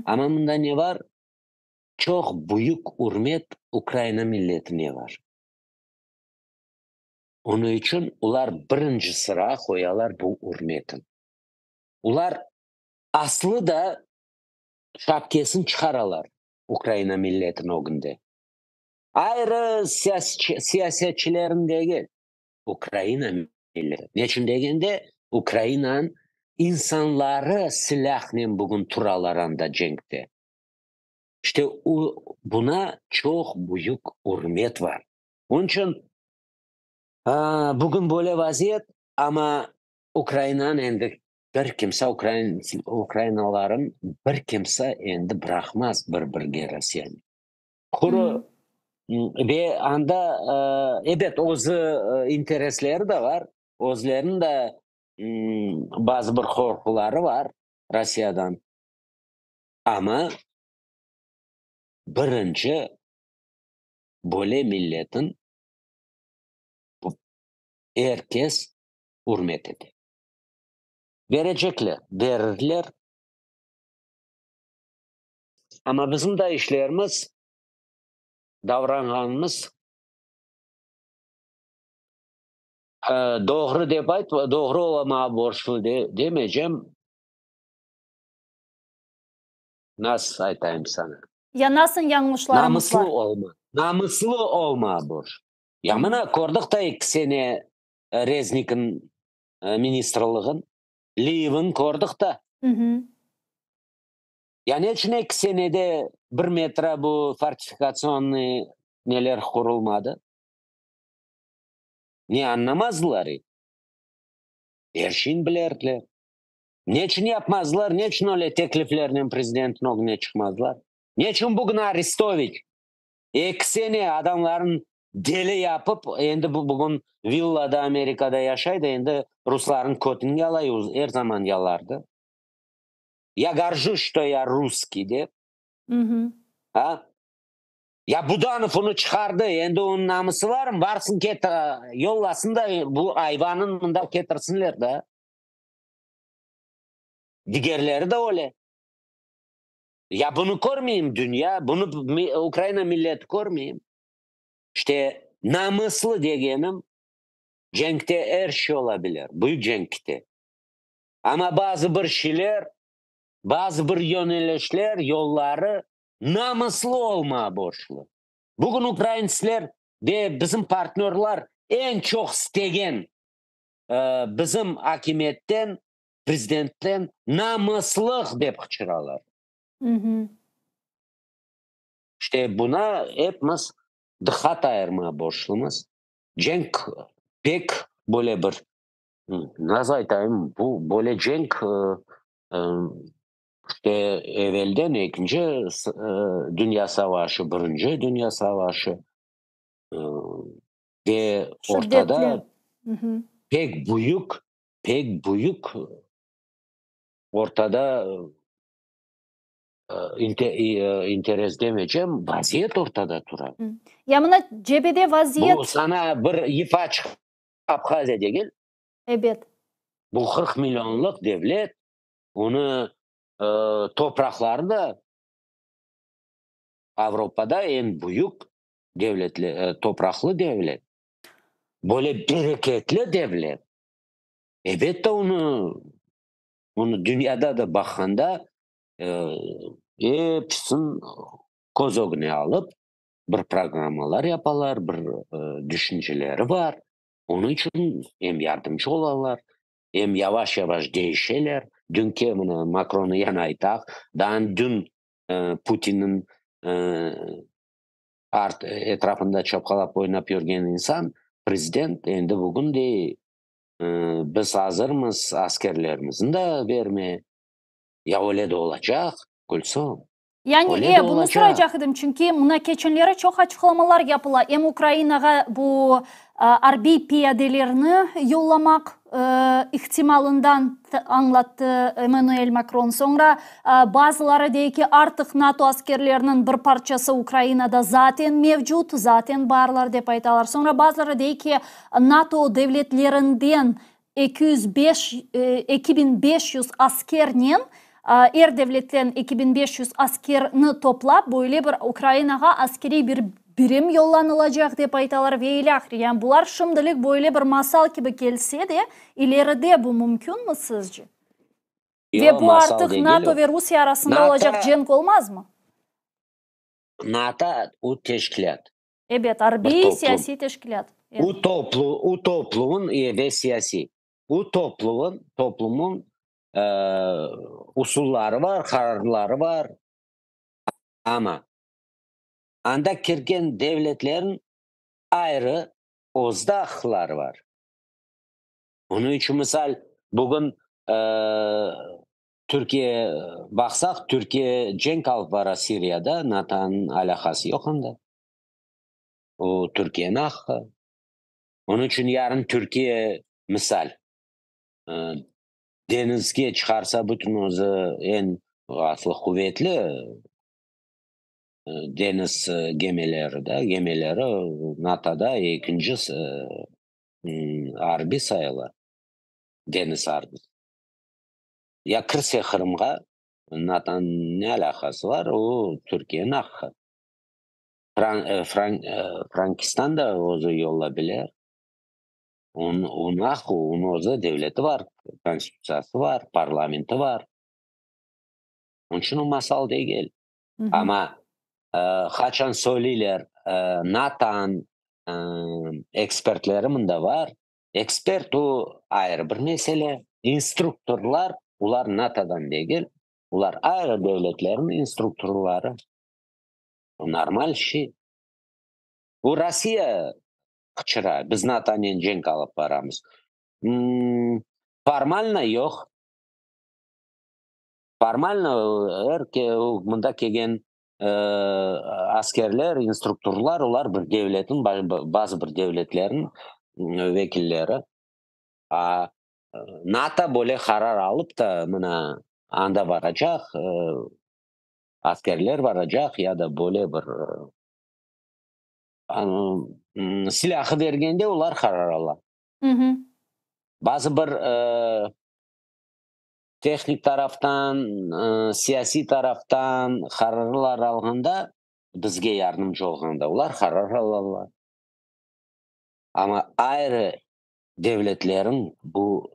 Amma mında ne bar? Çoq büyük ürmet Ukraina milletine bar. Onıñ içün olar birinci sıra qoyalar bu ürmetni. Olar aslı da şapkesini çıqaralar Ukraina milletiniñ ögünde. Ayrı siyasetçilerniñ degil, Ukraina milleti. Neçün degende, Ukrainanıñ insanları silâhnen bugün turalar anda cenkte. İşte, buna çoq büyük ürmet bar. Onıñ içün bugün böyle vaziyet, amma Ukrainanı endi bir kimse, ukrainalarnı bir kimse endi bıraqmaz bir-birge Rossiyanı. Quru ve anda, ebet, özü interesleri de bar, özleriniñ de bazı bir qorquları bar Rossiyadan. Amma birinci böyle milletin er kes ürmet ete. Berecekler, berirler. Amma bizim da işlerimiz, davranğanımız. Doğru dep ayt, doğru olamağa borçlu demeycem. Nasıl aytayım sana? Ya nasıl yañlışlarımız bar? Namıslı olma, namıslı olmağa borçlu. Ya mına kördik da eki sene Reznikniñ ministrlığın, Liyevni kördik da. Ya neçün eki senede bir metro bu fortifikatsionnıy neler qurulmadı? Ne añlamazdılar? Er şeyni bilerdiler. Neçün yapmazdılar? Neçün öyle tekliflernen prezidentniñ ögüne çıqmazdılar? Neçün bugün Arestoviç eki sene adamlarnı deli yapıp, endi bu bugün villada Amerikada yaşay da, endi ruslarnıñ kötüni yalay, er zaman yalardı. Ya gorjus, çto ya russkiy dep. A? Ya Budanov onı çıqardı, endi onıñ namısı barmı? Barsın ket, yollasın da bu ayvanın mında ketirsinler da. Digerleri de öyle. Ya bunı körmeyim dünya, bunı Ukraina milleti körmeyim. İşte namıslı degenim, cenkte er şey ola bilir, büyük cenkte. Amma bazı bir şeyler, bazı bir yönelişler, yolları namıslı olmağa borçlu. Bugün ukraintsler ve bizim partnörlar eñ çoq istegen bizim akimiyetten, prezidentten namıslıq dep qıçıralar. İşte buna epimiz diqqat ayırmağa borçlumız. Cenk pek böyle bir, nasıl aytayım, bu böyle cenk İşte, evelden Ekinci Dünya Savaşı, Birinci Dünya Savaşı ve ortada pek büyük, pek büyük ortada interes demeycem, vaziyet ortada tura. Ya mına cebede vaziyet. Bu sana bir yıfaçıq Abhaziya degil. Ebet. Bu 40 millionlıq devlet. Onı topraqları da Avropada eñ büyük devletli, topraqlı devlet. Böyle bereketli devlet. Elbette, onı, onı dünyada da baqqanda episini köz ögüne alıp, bir programmalar yapalar, bir düşünceleri bar. Onıñ içün em yardımcı olalar, Em yavaş-yavaş deñişeler. Dünki mına Makronnı yañı aytaq, daa dün Putinniñ art etrafında çapqalap oynap yürgen insan, prezident, endi bugün dey, biz azırmız askerlerimizni da bermeye. Ya öyle de olacaq, Gülsum. Yani, Öyle de bunı olacaq. soraycaq edim, çünki mına keçenleri çoq açıqlamalar yapıla, em Ukrainağa bu arbiy piyadelerni yollamaq ihtimalından añlattı Emmanuel Makron, soñra bazıları dey ki, artıq NATO askerleriniñ bir parçası Ukrainada zaten mevcut, zaten barlar, dep aytalar, soñra bazıları dey ki, NATO devletlerinden 205, 2500 askernen, er devletten 2500 askerni toplap, böyle bir Ukrainağa askeriy bir birim yollanılacaq, dep aytalar ve ilâhre. Yani bular şimdilik böyle bir masal kibi kelse de, ileride bu mümkünmi sizce? Ve Yoq, bu masal artıq degil NATO o. ve Rusiye arasında NATO, olacaq cenk olmazmı? NATO o teşkilât. Ebet, Bir arbiy, toplum. siyasiy teşkilât. U toplu, u toplumun ve siyasiy. U topluvın, toplumun usulları bar, qararları bar. Amma anda kirgen devletlerin ayrı öz de aqqları bar. Onıñ içün, misal, bugün Türkiye baqsaq, Türkiye cenk alıp bara Siriyada, NATOnıñ alâqası yoq anda. O, Türkiyeniñ aqqı. Onıñ içün yarın Türkiye, misal, deñizge çıqarsa bütün özü eñ aslı quvetli deñiz gemileri da, gemileri NATOda ekinci arbiy sayıla, deñiz arbisi. Ya kirse Qırımğa, NATOnıñ ne alâqası bar, o Türkiyeniñ aqqı. Frankistan da özü yolla bilir. Onıñ aqqı, onıñ özü devleti bar, konstitutsiyası bar, parlamenti bar. Onıñ içün o masal degil. Amma qaçan söyleyler, NATOnıñ ekspertleri mında bar. Ekspert o ayrı bir mesele. İnstruktorlar, olar NATOdan degil, olar ayrı devletlerniñ instruktorları. O normal şey. Bu Rossiya qıçıra, biz NATOnen cenk alıp baramız. Formalno yoq. Formalno er mında kelgen askerler, instruktorlar, olar bir devletniñ, bazı bir devletlerniñ vekilleri. A NATO böyle qarar alıp da, mına, anda baracaq, askerler baracaq ya da böyle bir silâhı bergende olar qarar ala. Bazı bir tehnik taraftan, siyasiy taraftan qararlar alğanda, bizge yardımcı olğanda olar qarar alalar. Amma ayrı devletlerniñ, bu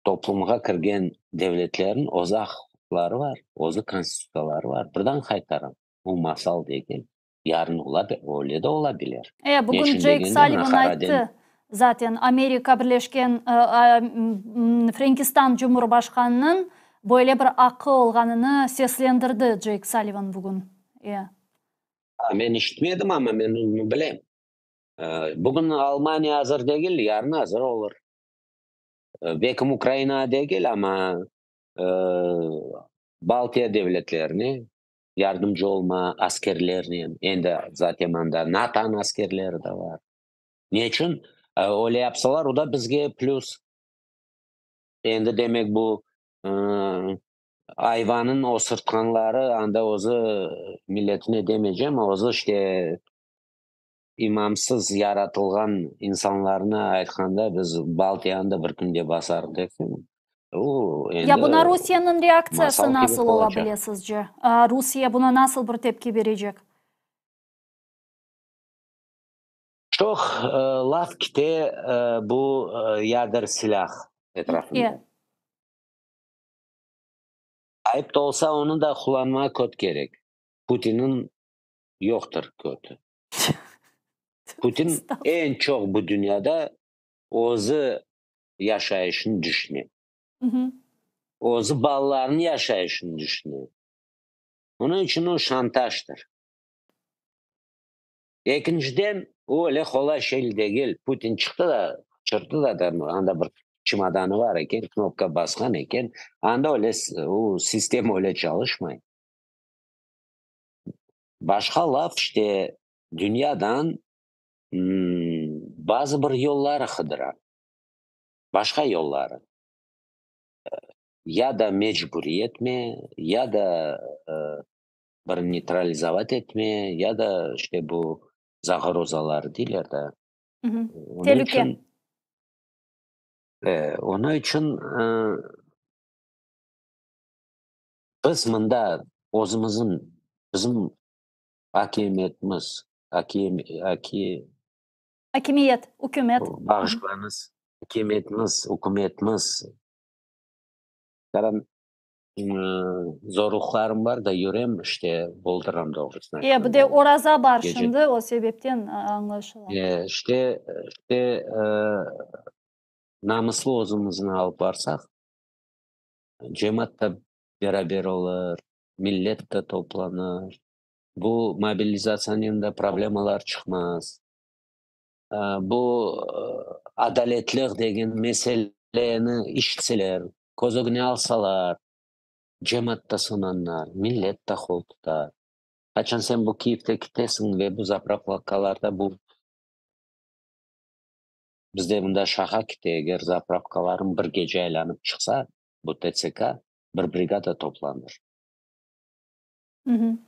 toplumğa kirgen devletlerniñ öz aq-uquqları bar, özü konstitutsiyaları bar. Birden qaytaram, bu masal degil. Yarın ola, öyle de ola bilir. E, bugün Ceyk Sallivan ayttı, zaten, Amerika Birleşken, Frenkistan Cumhurbaşqanınıñ böyle bir aqqı olğanını seslendirdi Ceyk Sallivan bugün. E. Men işitmedim, amma men onı bilem. Bugün Almaniya azır degil, yarın azır olur. Belkim Ukrainağa degil, amma Baltiya devletlerine yardımcı olma askerlernen, endi zaten anda NATOnıñ askerleri de bar. Ne içün öyle yapsalar, o da bizge plüs. Endi demek bu ayvanıñ osırtqanları anda özü milletine demeycem, özü işte imamsız yaratılğan insanlarnı aytqanda biz Baltiyanı da bir künde basarıq dep, o Ya endi buna Rusiyeniñ reaktsiyası masal kibi nasıl ola olacaq. bile sizce? Rusiye buna nasıl bir tepki berecek? Çoq laf kite bu yader silâh etrafında. Ayıp da olsa, onı da qullanmağa köt kerek. Putinniñ yoqtır kötü. Putin eñ çoq bu dünyada özü yaşayışını düşüne. Özü balalarınıñ yaşayışını düşüne. Onıñ içün o şantajdır. Ekinciden, o öyle qolay şey degil. Putin çıqtı da, çırptı da, anda bir çemodanı bar eken, knopka basqan eken, anda öyle o sistema öyle çalışmay. Başqa laf, işte, dünyadan bazı bir yolları qıdıra, başqa yolları. Ya da mecburiyetme, ya da bir neytralizovat etme, ya da işte bu zagrozalar deyler da. Onıñ içün, onıñ içün biz mında özümizniñ, bizim akimiyetimiz, akim, aki, Akimiyet, ükümet. Bağışlañız, akimiyetimiz, ükümetimiz. Zorluqlarım bar da, yürem, işte, boldıram doğrusını E, bir de oraza bar şimdi, o sebepten añlaşıla. E, işte, işte, namıslı özümizni alıp barsaq, cemaat da beraber olur, millet de toplanır, bu mobilizatsiyanen de problemalar çıqmaz. Bu adaletlik degen meseleni işitseler, köz ögüne alsalar, cemaat da sonanlar, millet de qol tutar. Qaçan sen bu Kiyevde ketesiñ ve bu zapravkalarda bu bizde mında şaqa kete, eger zapravkalarnı bir gece aylanıp çıqsa, bu TCK, bir brigada toplanır.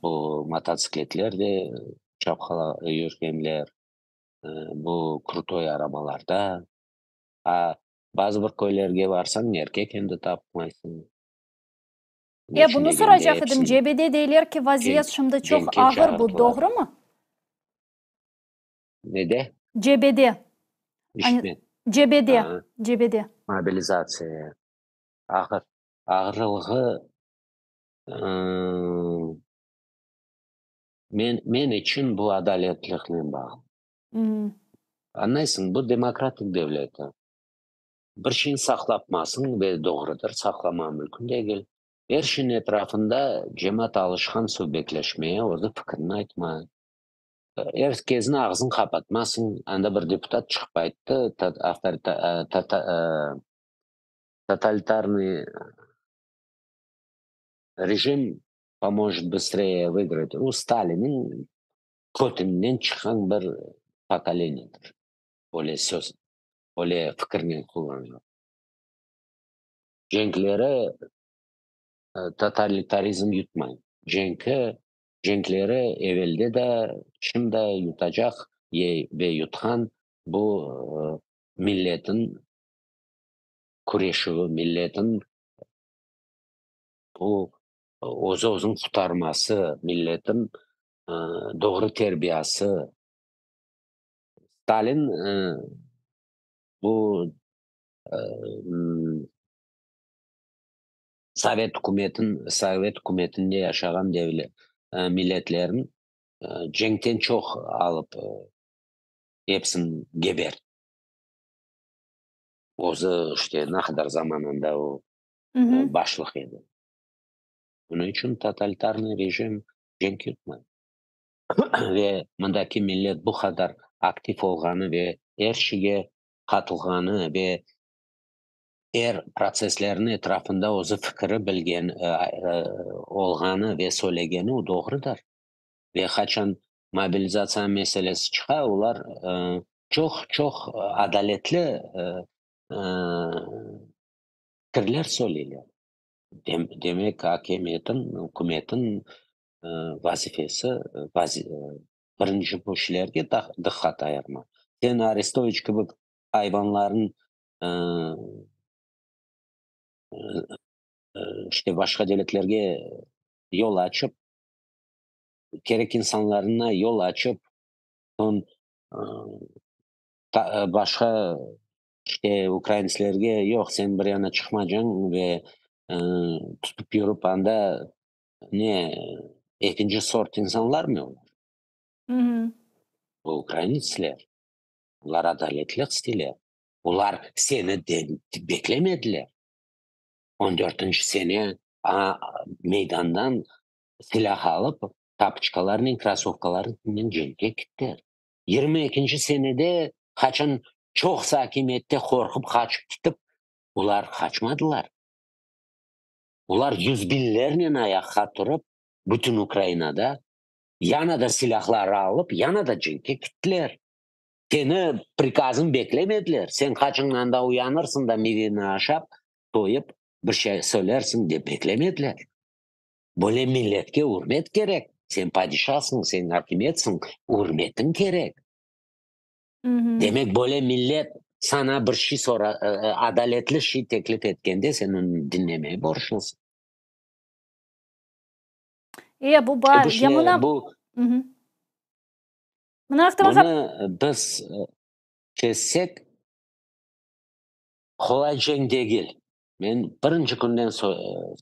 Bu mototsikletler de çapqala yürgenler, bu krutoy arabalarda. A bazı bir köylerge barsañ, erkek endi tapmaysıñ. E, bunı soracaq edim, cebede deyler ki, vaziyet şimdi çoq ağır, bu doğrumı? Nede? Cebede. Cebede, cebede. Mobilizatsiya. Ağır, ağırlığı men, men içün bu adaletliknen bağlı. Añlaysıñ, bu demokratik devleti. Bir şeyni saqlapmasıñ, ve doğrudır, saqlama mümkün degil. Er şeyniñ etrafında cemaat alışqan subetleşmeye, özü fikrini aytmaya. Er kesniñ ağzını qapatmasıñ. Anda bir deputat çıqıp ayttı, totalitarnıy rejim pomojet bıstreye vıigrat. O Stalinniñ kötünden çıqqan bir pokoleniyadır. Öyle söz, öyle fikirnen qullanğan. Cenkleri totalitarizm yutmay. Cenki, cenkleri evelde de, şimdi de yutacaq ve yutqan bu milletin küreşüvi, milletin bu öz-özüni qurtarması, milletin doğru terbiyası. Stalin bu Sovet ükümetin, Sovet ükümetinde yaşağan devlet, milletlerin cenkten çoq alıp epsini gebertti. Özü işte ne qadar zamanında o başlıq edi. Bunıñ içün totalitarnıy rejim cenk yutmay. Ve mındaki millet bu qadar aktiv olğanı ve er şeyge qatılğanı ve er protsesslerniñ etrafında özü fikiri bilgen olğanı ve söylegeni o doğrudır. Ve qaçan mobilizatsiya meselesi çıqa, olar çoq çoq adaletli fikirler söyleyler. Demek, akimiyetin, ükümetin vazifesi, birinci bu işlerge diqqat ayırmaq. Sen Arestoviç kibi ayvanlarnıñ işte başqa devletlerge yol açıp, kerek insanlarına yol açıp, soñ başqa işte ukraintslerge yoq, sen bir yana çıqmacañ ve tutıp yürip anda ne, ekinci sort insanlarmı olar? Bu ukrainitsler. Olar adaletlik isteyler. Olar seni beklemediler. On dörtünci sene meydandan silâh alıp, tapoçkalarnen, krossovkalarnen cenkke kettiler. 22-nci senede qaçan çoqusı akimiyette qorqıp qaçıp ketip, olar qaçmadılar. Olar yüz biñlernen ayaqqa turıp, bütün Ukrainada yana da silâhları alıp, yana da cenkke kettiler. Seni prikazıñ beklemediler. Sen qaçıñ anda uyanırsıñ da miveni aşap, toyıp bir şey söylersiñ dep beklemediler. Böyle milletke ürmet kerek. Sen padişasıñ, sen akimiyetsiñ, ürmetiñ kerek. Demek, böyle millet sana bir şey sora, adaletli şey teklif etkende sen onı diñlemeye borçlısıñ. E, bu bar. Ya mına... Bu, Bunı biz çezsek, qolay cenk degil. Men birinci künden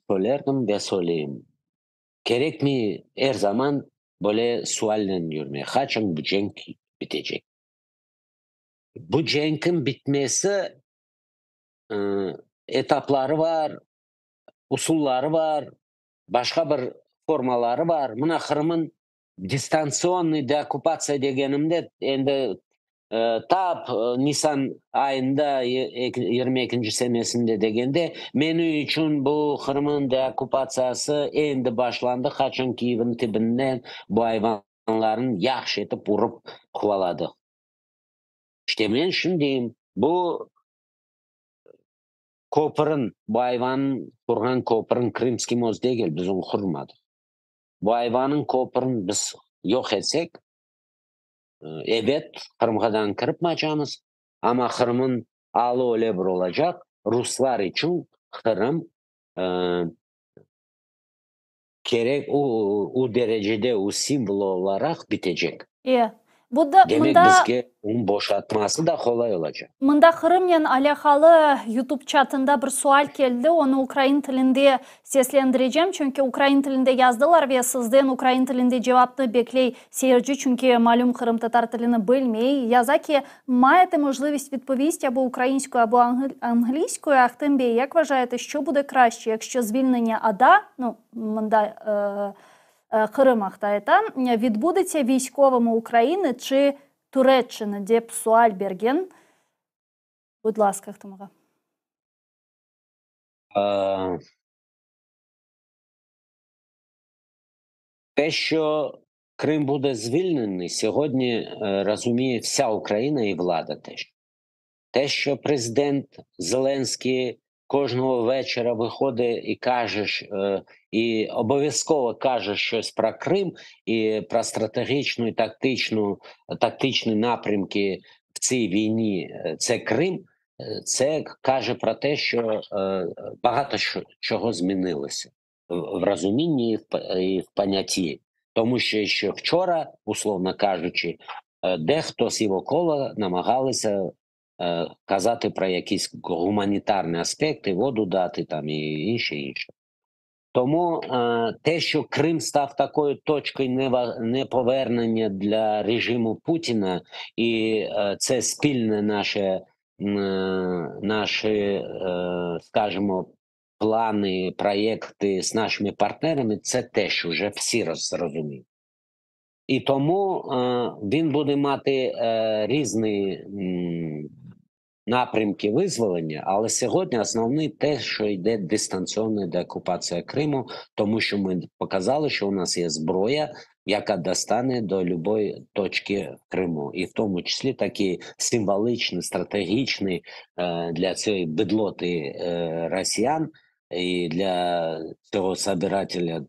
söylerdim ve söyleyim. Kerekmi er zaman böyle sualnen yürmek, qaçan bu cenk bitecek? Bu cenkniñ bitmesi etapları bar, usulları bar, başqa bir formaları bar. Mına Qırımnıñ distantsionnıy deokkupatsiya degenimde endi tap nisan ayında 22-nci senesinde degende, menim içün bu Qırımnıñ deokkupatsiyası endi başlandı, qaçan Kiyevniñ tibinden bu ayvanlarnı yahşı etip urıp quvaladıq. İşte men şunı deyim, bu köpürin, bu ayvannıñ qurğan köpürin, Krımskiy most degil, biz onı qurmadıq. Bu ayvanıñ köpürini biz yoq etsek, ebet, Qırımğadan kirip maçamız, amma Qırımıñ alı öyle bir olacaq, ruslar içün Qırım kerek, o derecede o simvol olaraq bitecek. E. Bu da, Demek mında, bizge onıñ boşatması da qolay olacaq. Mında Qırımnen alâqalı YouTube çatında bir sual keldi, onı ukrain tilinde seslendirecem, çünki ukrain tilinde yazdılar ve sizden ukrain tilinde cevapnı bekley seyirci, çünki malüm qırımtatar tilini bilmey. Yaza ki, Маєте можливість відповісти або українською, або англійською. Ахтем Бей, як вважаєте, що буде краще, якщо звільнення Ада, ну, mında Qırım aqta ayta, відбудеться військовими України чи Туреччини, dep sual bergen. Будь ласка, Ахтем ağa. Те, що Крим буде звільнений, сьогодні розуміє вся Україна і влада теж. Те, що президент Зеленський кожного вечора виходить і каже, і обов'язково каже щось про Крим і про стратегічну і тактичні напрямки в цій війні, це Крим, це каже про те, що багато чого змінилося в розумінні і в понятті. Тому що ще вчора, условно кажучи, дехто з його кола намагалися казати про якісь гуманітарні аспекти, воду дати там і інше, інше. Тому те, що Крим став такою точкою неповернення для режиму Путіна, і це спільне наші, скажімо, плани, проєкти з нашими партнерами, це теж вже всі зрозуміють. І тому він буде мати різні напрямки визволення, але сьогодні основний те, що йде дистанційна деокупація Криму, тому що ми показали, що у нас є зброя, яка достане до любої точки в Криму. І в тому числі такі символічні, стратегічні для цієї бедлоти росіян і для цього собирателя,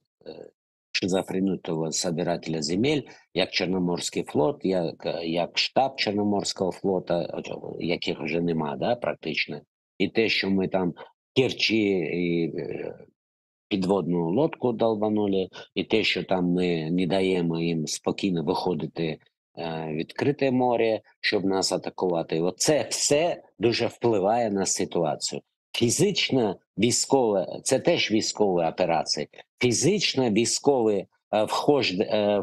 шизофренутого собирателя земель, як Чорноморський флот, як штаб Чорноморського флота, яких вже нема, да, практично. І те, що ми там в Керчі і підводну лодку долбанули, і те, що там ми не даємо їм спокійно виходити в відкрите море, щоб нас атакувати. Оце все дуже впливає на ситуацію. Фізична військова, це теж військові операції, фізичне військове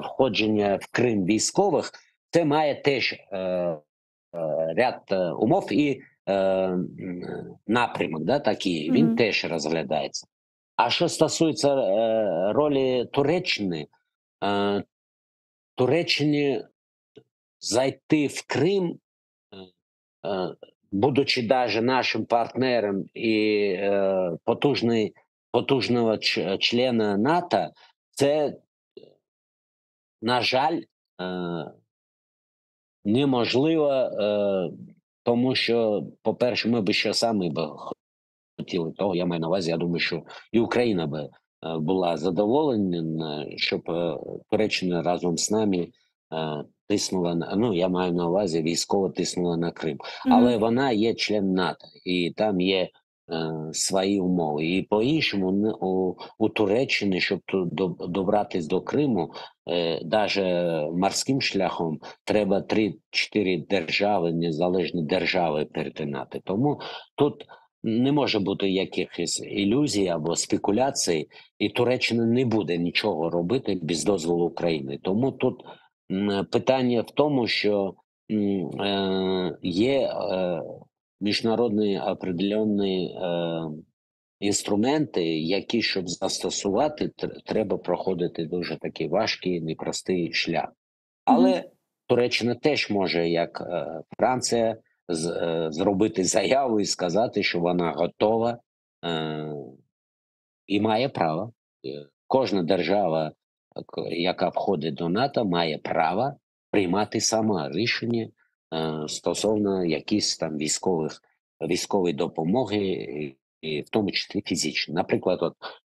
входження в Крим військових, це має теж ряд умов і напрямок, да, такий, він теж розглядається. А що стосується ролі Туреччини, Туреччині зайти в Крим, будучи даже нашим партнером і потужного члена НАТО, це, на жаль, неможливо, тому що, по-перше, ми б ще самі б хотіли того, я маю на увазі, я думаю, що і Україна би була задоволена, щоб Туреччина разом з нами тиснула на, ну, я маю на увазі, військово тиснула на Крим. Але вона є член НАТО, і там є свої умови. І по-іншому у Туреччини, щоб добратись до Криму, даже морським шляхом, треба три-чотири держави, незалежні держави перетинати. Тому тут не може бути якихось ілюзій або спекуляцій, і Туреччина не буде нічого робити без дозволу України. Тому тут питання в тому, що є міжнародні определенні інструменти, які, щоб застосувати, треба проходити дуже такий важкий, непростий шлях. Але Туреччина теж може, як Франція, зробити заяву і сказати, що вона готова і має право. Кожна держава, яка входить до НАТО, має право приймати сама рішення стосовно якихось там військової допомоги, і в тому числі фізично. Наприклад, в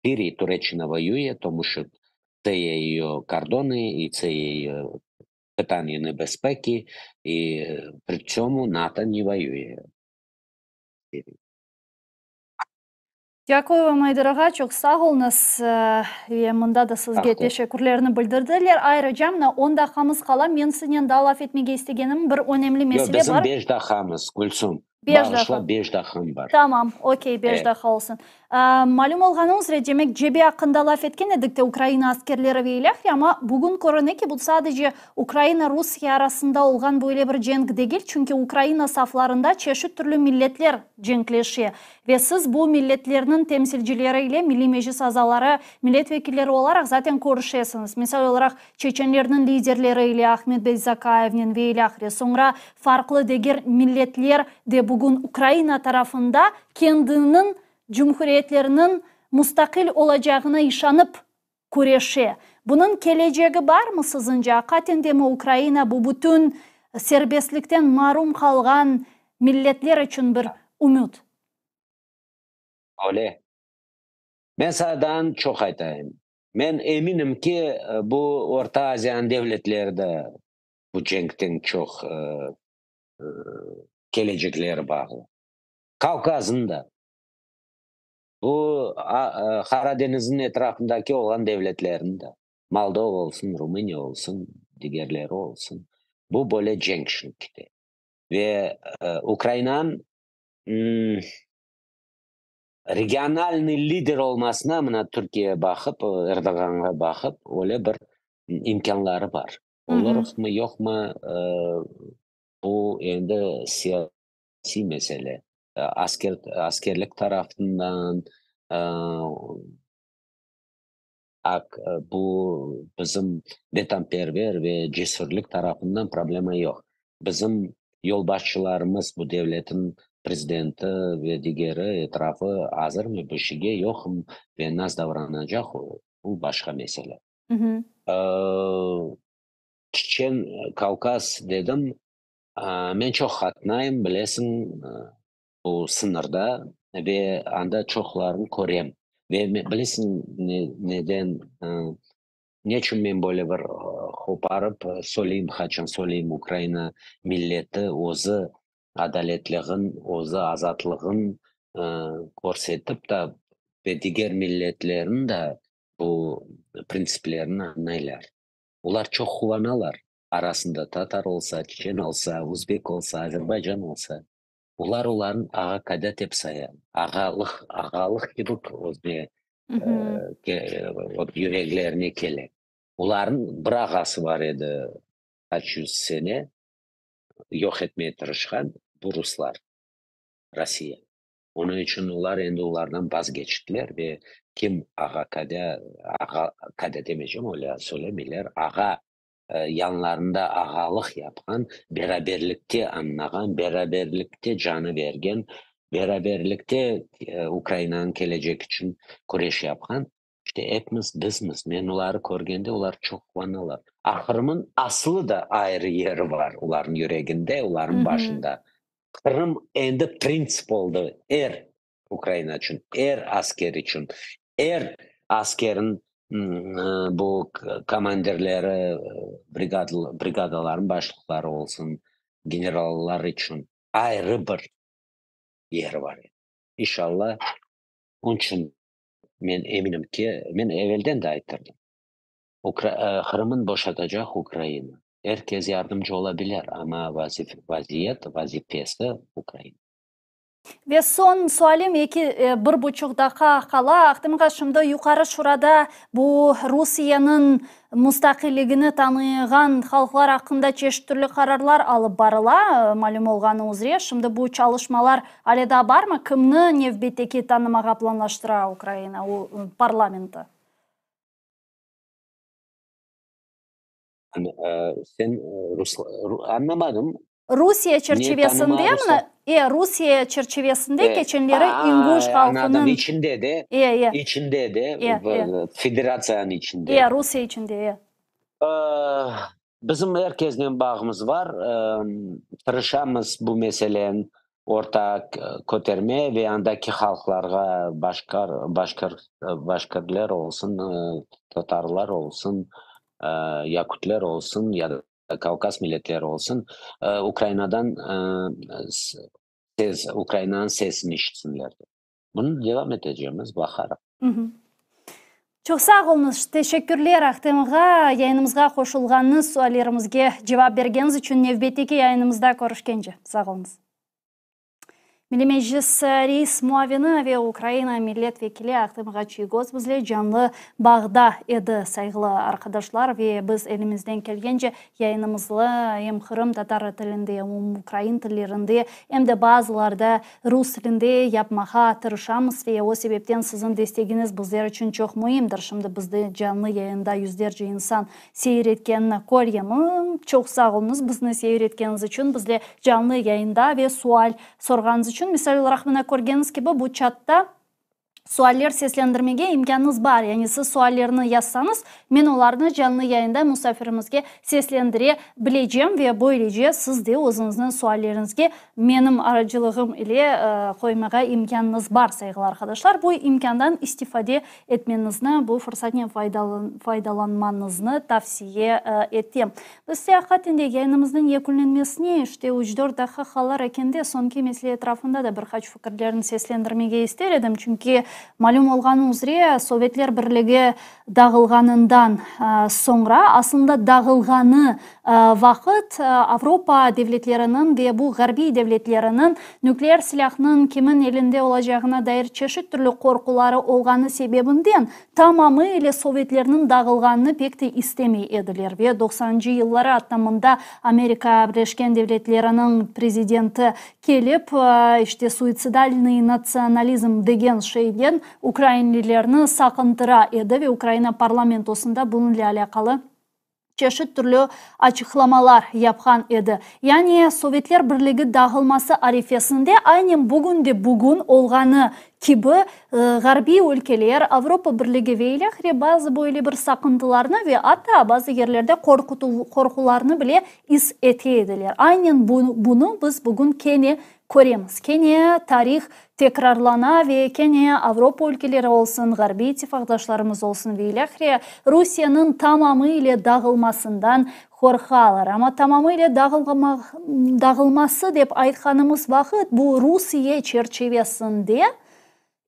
Сирії Туреччина воює, тому що це є її кордони, і це є її питання небезпеки, і при цьому НАТО не воює. Dâkuyu, Ayder ağa, çoq sağ oluñız. Ve mında da sizge teşekkürlerini bildirdiler. Ayrıca, mına on daqqamız qala, men siznen daa laf etmege istegenim bir önemli mesele bar. Yoq, bizim beş daqqamız, Gülsüm. Bağışla, beş daqqam bar. Tamam, okey, beş daqqa olsun. Malüm olğanı üzre, demek, cebe aqqında laf etken edik te, Ukraina askerleri ve ilâhre, amma bugün körüne ki, bu sadece Ukraina-Rusiye arasında olğan böyle bir cenk degil, çünki Ukraina saflarında çeşit türlü milletler cenkleşe. Ve siz bu milletlerniñ temsilcileri ile Milliy Meclis azaları, millet vekilleri olaraq zaten körüşesiñiz. Misal olaraq, çeçenlerniñ liderleri ile Ahmed bey Zakayevnen ve ilâhre. Soñra farqlı diger milletler de bugün Ukraina tarafında kendiniñ cumhuriyetleriniñ mustaqil olacağına işanıp küreşe. Bunıñ kelecegi barmı siziñce? Aqaten demi Ukraina bu bütün serbestlikten marum qalğan milletler içün bir ümüt? Öyle. Men sadan çoq aytayım. Men eminim ki, bu Orta Aziyanıñ devletleri de bu cenkten çoq kelecekleri bağlı. Kavkazın da. Bu Qara deñizniñ etrafındaki olğan devletlerniñ de, Moldova olsun, Rumıniya olsun, digerleri olsun, bu böyle cenk şimdi kete. Ve Ukrainanıñ regionalnıy lider olmasına mına Türkiye baqıp, Erdoğanğa baqıp, öyle bir imkânları bar. Olurmı, yoqmı, bu endi siyasiy mesele. Asker, askerlik tarafından ak, bu bizim vetanperver ve cesürlik tarafından problema yoq. Bizim yolbaşçılarımız, bu devletniñ prezidenti ve digeri, etrafı azırmı bu işige, yoqmı ve nasıl davranacaq, bu başqa mesele. Çeçen, Kavkaz dedim, Men çoq qatnayım, bilesiñ, bu sıñırda ve anda çoqlarını körem. Ve bilesiñ, neden, neçün men böyle bir qoparıp söyleyim, qaçan söyleyim, Ukraina milleti özü adaletliğin, özü azatlığın körsetip da ve diger milletlerniñ da bu printsiplerini añlaylar. Olar çoq quvanalar, arasında tatar olsa, çeçen olsa, özbek olsa, azerbaycan olsa. Olar olarnı ağa-kada dep saya, ağalıq, ağalıq kibi özüne, yüreklerine kele. Olarnıñ bir ağası bar edi, qaç yüz sene yoq etmege tırışqan, bu ruslar, Rossiya. Onıñ içün olar endi olardan vazgeçtiler ve kim ağa-kada, ağa-kada demeycem, öyle söylemeyler, ağa, yanlarında ağalıq yapqan, beraberlikte añlağan, beraberlikte canı bergen, beraberlikte Ukrainanıñ kelecek içün küreş yapqan, işte epimiz bizmiz. Men oları körgende, olar çoq quvanalar. A Qırımıñ aslı da ayrı yeri bar olarnıñ yüreginde, olarnıñ başında. Qırım endi printsip oldı er Ukraina içün, er asker içün, er askerin bu komandirleri, brigadalarnıñ başlıqları olsun, generallar içün ayrı bir yeri bar. İnşallah, onıñ içün men eminim ki, men evelden de ayttırdım, Qırımın boşatacaq Ukraina. Er kes yardımcı ola bilir, amma vaziyet, vazifesi Ukraina. Ve soñ sualim, eki, bir buçuq daqqa qala, Ahtem ağa, şimdi Yuqarı Şurada bu Rusiyeniñ mustaqilligini tanığan halqlar aqqında çeşit türlü qararlar alıp barıla, malüm olğanı üzre. Şimdi bu çalışmalar ale daa barmı? Kimni nevbetteki tanımağa planlaştıra Ukraina parlamenti? Sen añlamadım. Rusiye çerçivesinde mına, e, Rusiye çerçivesinde keçenleri inguş halqınıñ. Añladım, içinde de, içinde de, federatsiyanıñ içinde. E, Rusiye içinde, e. Bizim er kesnen bağımız bar, tırışamız bu meseleni ortağa kötermeye ve andaki halqlarğa, başqır, başqır, başqırler olsun, tatarlar olsun, yakutler olsun ya da Kavkaz milletleri olsun, Ukrainadan ses, Ukrainanıñ sesini işitsinler dep. Bunı devam etecemiz, baqarıq. Çoq sağ oluñız. Teşekkürler, Ahtem ağa, yayınımızğa qoşulğanıñız, suallerimizge cevap bergeniñiz içün. Nevbetteki yayınımızda körüşkence. Sağ oluñız. Milliy Meclis reis muavini ve Ukraina millet vekili Ahtem ağa Çiygoz bizle canlı bağda edi, sayğılı arqadaşlar, ve biz elimizden kelgence yayınımızlı em qırımtatar tilinde, em ukrain tillerinde, em de bazılarda rus tilinde yapmağa tırışamız ve o sebepten siziñ destegiñiz bizler içün çoq müimdir. Şimdi bizde canlı yayında yüzlerce insan seyir etkenini köremim. Çoq sağ oluñız bizni seyir etkeniñiz içün, bizle canlı yayında ve sual sorğanıñız içün. Misal olaraq, mına körgeniñiz kibi, bu çatta sualler seslendirmege imkânıñız bar. Yani siz suallerni yazsañız, men olarnı canlı yayında musafirimizge seslendire bilecem ve böylece siz de özüñizniñ sualleriñizge menim aracılığım ile qoymağa imkânıñız bar, sayğılı arqadaşlar. Bu imkândan istifade etmenizni, bu fırsatnen faydalanmañıznı tavsiye etem. Biz ise aqiqaten de yayınımıznıñ yekünlenmesine işte üç-dört daqqa qalar ekende soñki mesele etrafında da bir qaç fikirlerni seslendirmege ister edim, çünki malüm olğanı üzre Sovetler Birligi dağılğanından soñra, aslında dağılğanı vaqıt Avropa devletleriniñ ve bu ğarbiy devletleriniñ nükleer silâhnıñ kimin elinde olacağına dair çeşit türlü qorquları olğanı sebebinden tamamı ile sovetlerniñ dağılğanını pek te istemey ediler ve doqsanıncı yılları atta mında Amerika Birleşken Devletleriniñ prezidenti kelip, işte, suitsidalnıy natsionalizm degen şeyden ukrainlilerni saqıntıra edi ve Ukraina parlamentosında bunıñle alâqalı çeşit türlü açıqlamalar yapqan edi. Yani Sovetler Birligi dağılması arifesinde aynen bugün de bugün olğanı kibi ğarbiy ülkeler, Avropa Birligi ve ilâhre bazı böyle bir saqıntılarnı ve atta bazı yerlerde qorqularnı bile is ete ediler. Aynen bunı biz bugün kene köremiz. Kene tarih tekrarlana ve kene Avropa ülkeleri olsun, ğarbiy ittifaqdaşlarımız olsun ve ilâhre Rusiyeniñ tamamı ile dağılmasından qorqalar. Amma tamamı ile dağılması dep aytqanımız vaqıt, bu Rusiye çerçivesinde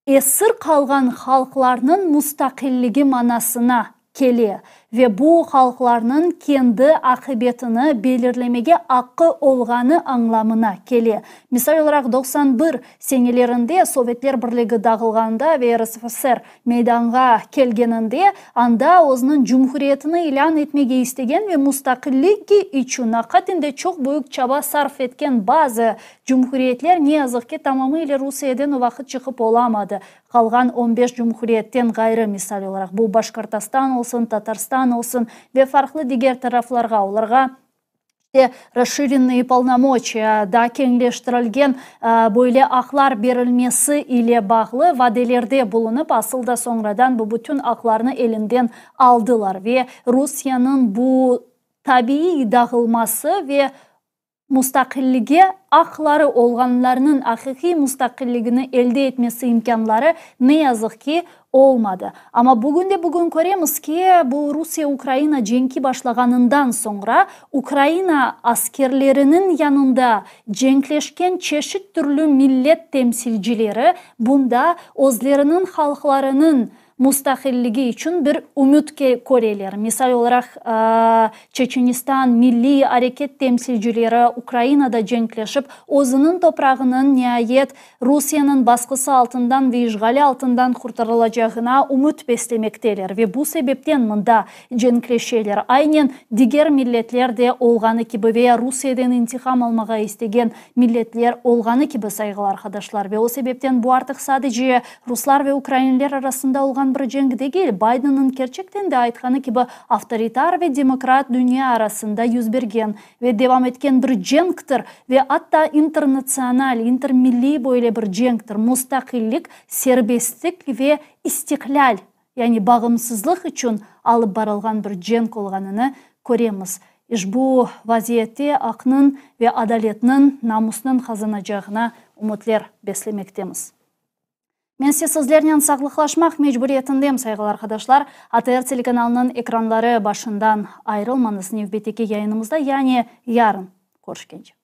esir qalğan halqlarnıñ mustaqilligi manasına kele ve bu halqlarnıñ kendi aqibetini belirlemege aqqı olğanı añlamına kele. Misal olaraq, 91 senelerinde Sovetler Birligi dağılğanda ve RSFSR meydanğa kelgeninde, anda özüniñ cumhuriyetini ilân etmege istegen ve mustaqilligi içün aqiqaten de çoq büyük çaba sarf etken bazı cumhuriyetler, ne yazıq ki, tamamı ile Rusiyeden o vaqıt çıqıp olamadı. Qalğan on beş cumhuriyetten ğayrı, misal olaraq, bu Başkortostan olsun, Tatarstan olsun ve farqlı diger taraflarğa, olarğa işte rasşirennıye polnomoçiya, daa keñleştirilgen böyle aqlar berilmesi ile bağlı vadelerde bulunıp, asıl da soñradan bu bütün aqlarnı elinden aldılar ve Rusiyeniñ bu tabiiy dağılması ve mustaqillige aqları olğanlarnıñ aqiqiy mustaqilligini elde etmesi imkânları, ne yazıq ki, olmadı. Amma bugün de bugün köremiz ki, bu Rusiye-Ukraina cenki başlağanından soñra Ukraina askerleriniñ yanında cenkleşken çeşit türlü millet temsilcileri bunda özleriniñ halqlarınıñ mustaqilligi içün bir ümüt köreler. Misal olaraq, Çeçenistan milliy areket temsilcileri Ukrainada cenkleşip, özüniñ toprağınıñ niayet Rusiyeniñ basqısı altından ve işğali altından qurtarılacağına ümüt beslemekteler ve bu sebepten mında cenkleşeler. Aynen diger milletler de olğanı kibi veya Rusiyeden intiqam almağa istegen milletler olğanı kibi, sayğılı arqadaşlar. Ve o sebepten bu artıq sadece ruslar ve ukrainler arasında olğan bir cenk degil, Baydenniñ kerçekten de aytqanı kibi avtoritar ve demokrat dünya arasında yüz bergen ve devam etken bir cenktir ve atta internatsional, intermilliy böyle bir cenktir, mustaqillik, serbestlik ve istiqlâl, yani bağımsızlıq içün alıp barılğan bir cenk olğanını köremiz. İşbu vaziyette aqnıñ ve adaletniñ, namusnıñ qazanacağına ümütler beslemektemiz. Men ise sizlernen sağlıqlaşmaq mecburiyetindem, sayğılı arqadaşlar. ATR telekanalınıñ ekranları başından ayırılmañız, nevbetteki yayınımızda, yani yarın körüşkence.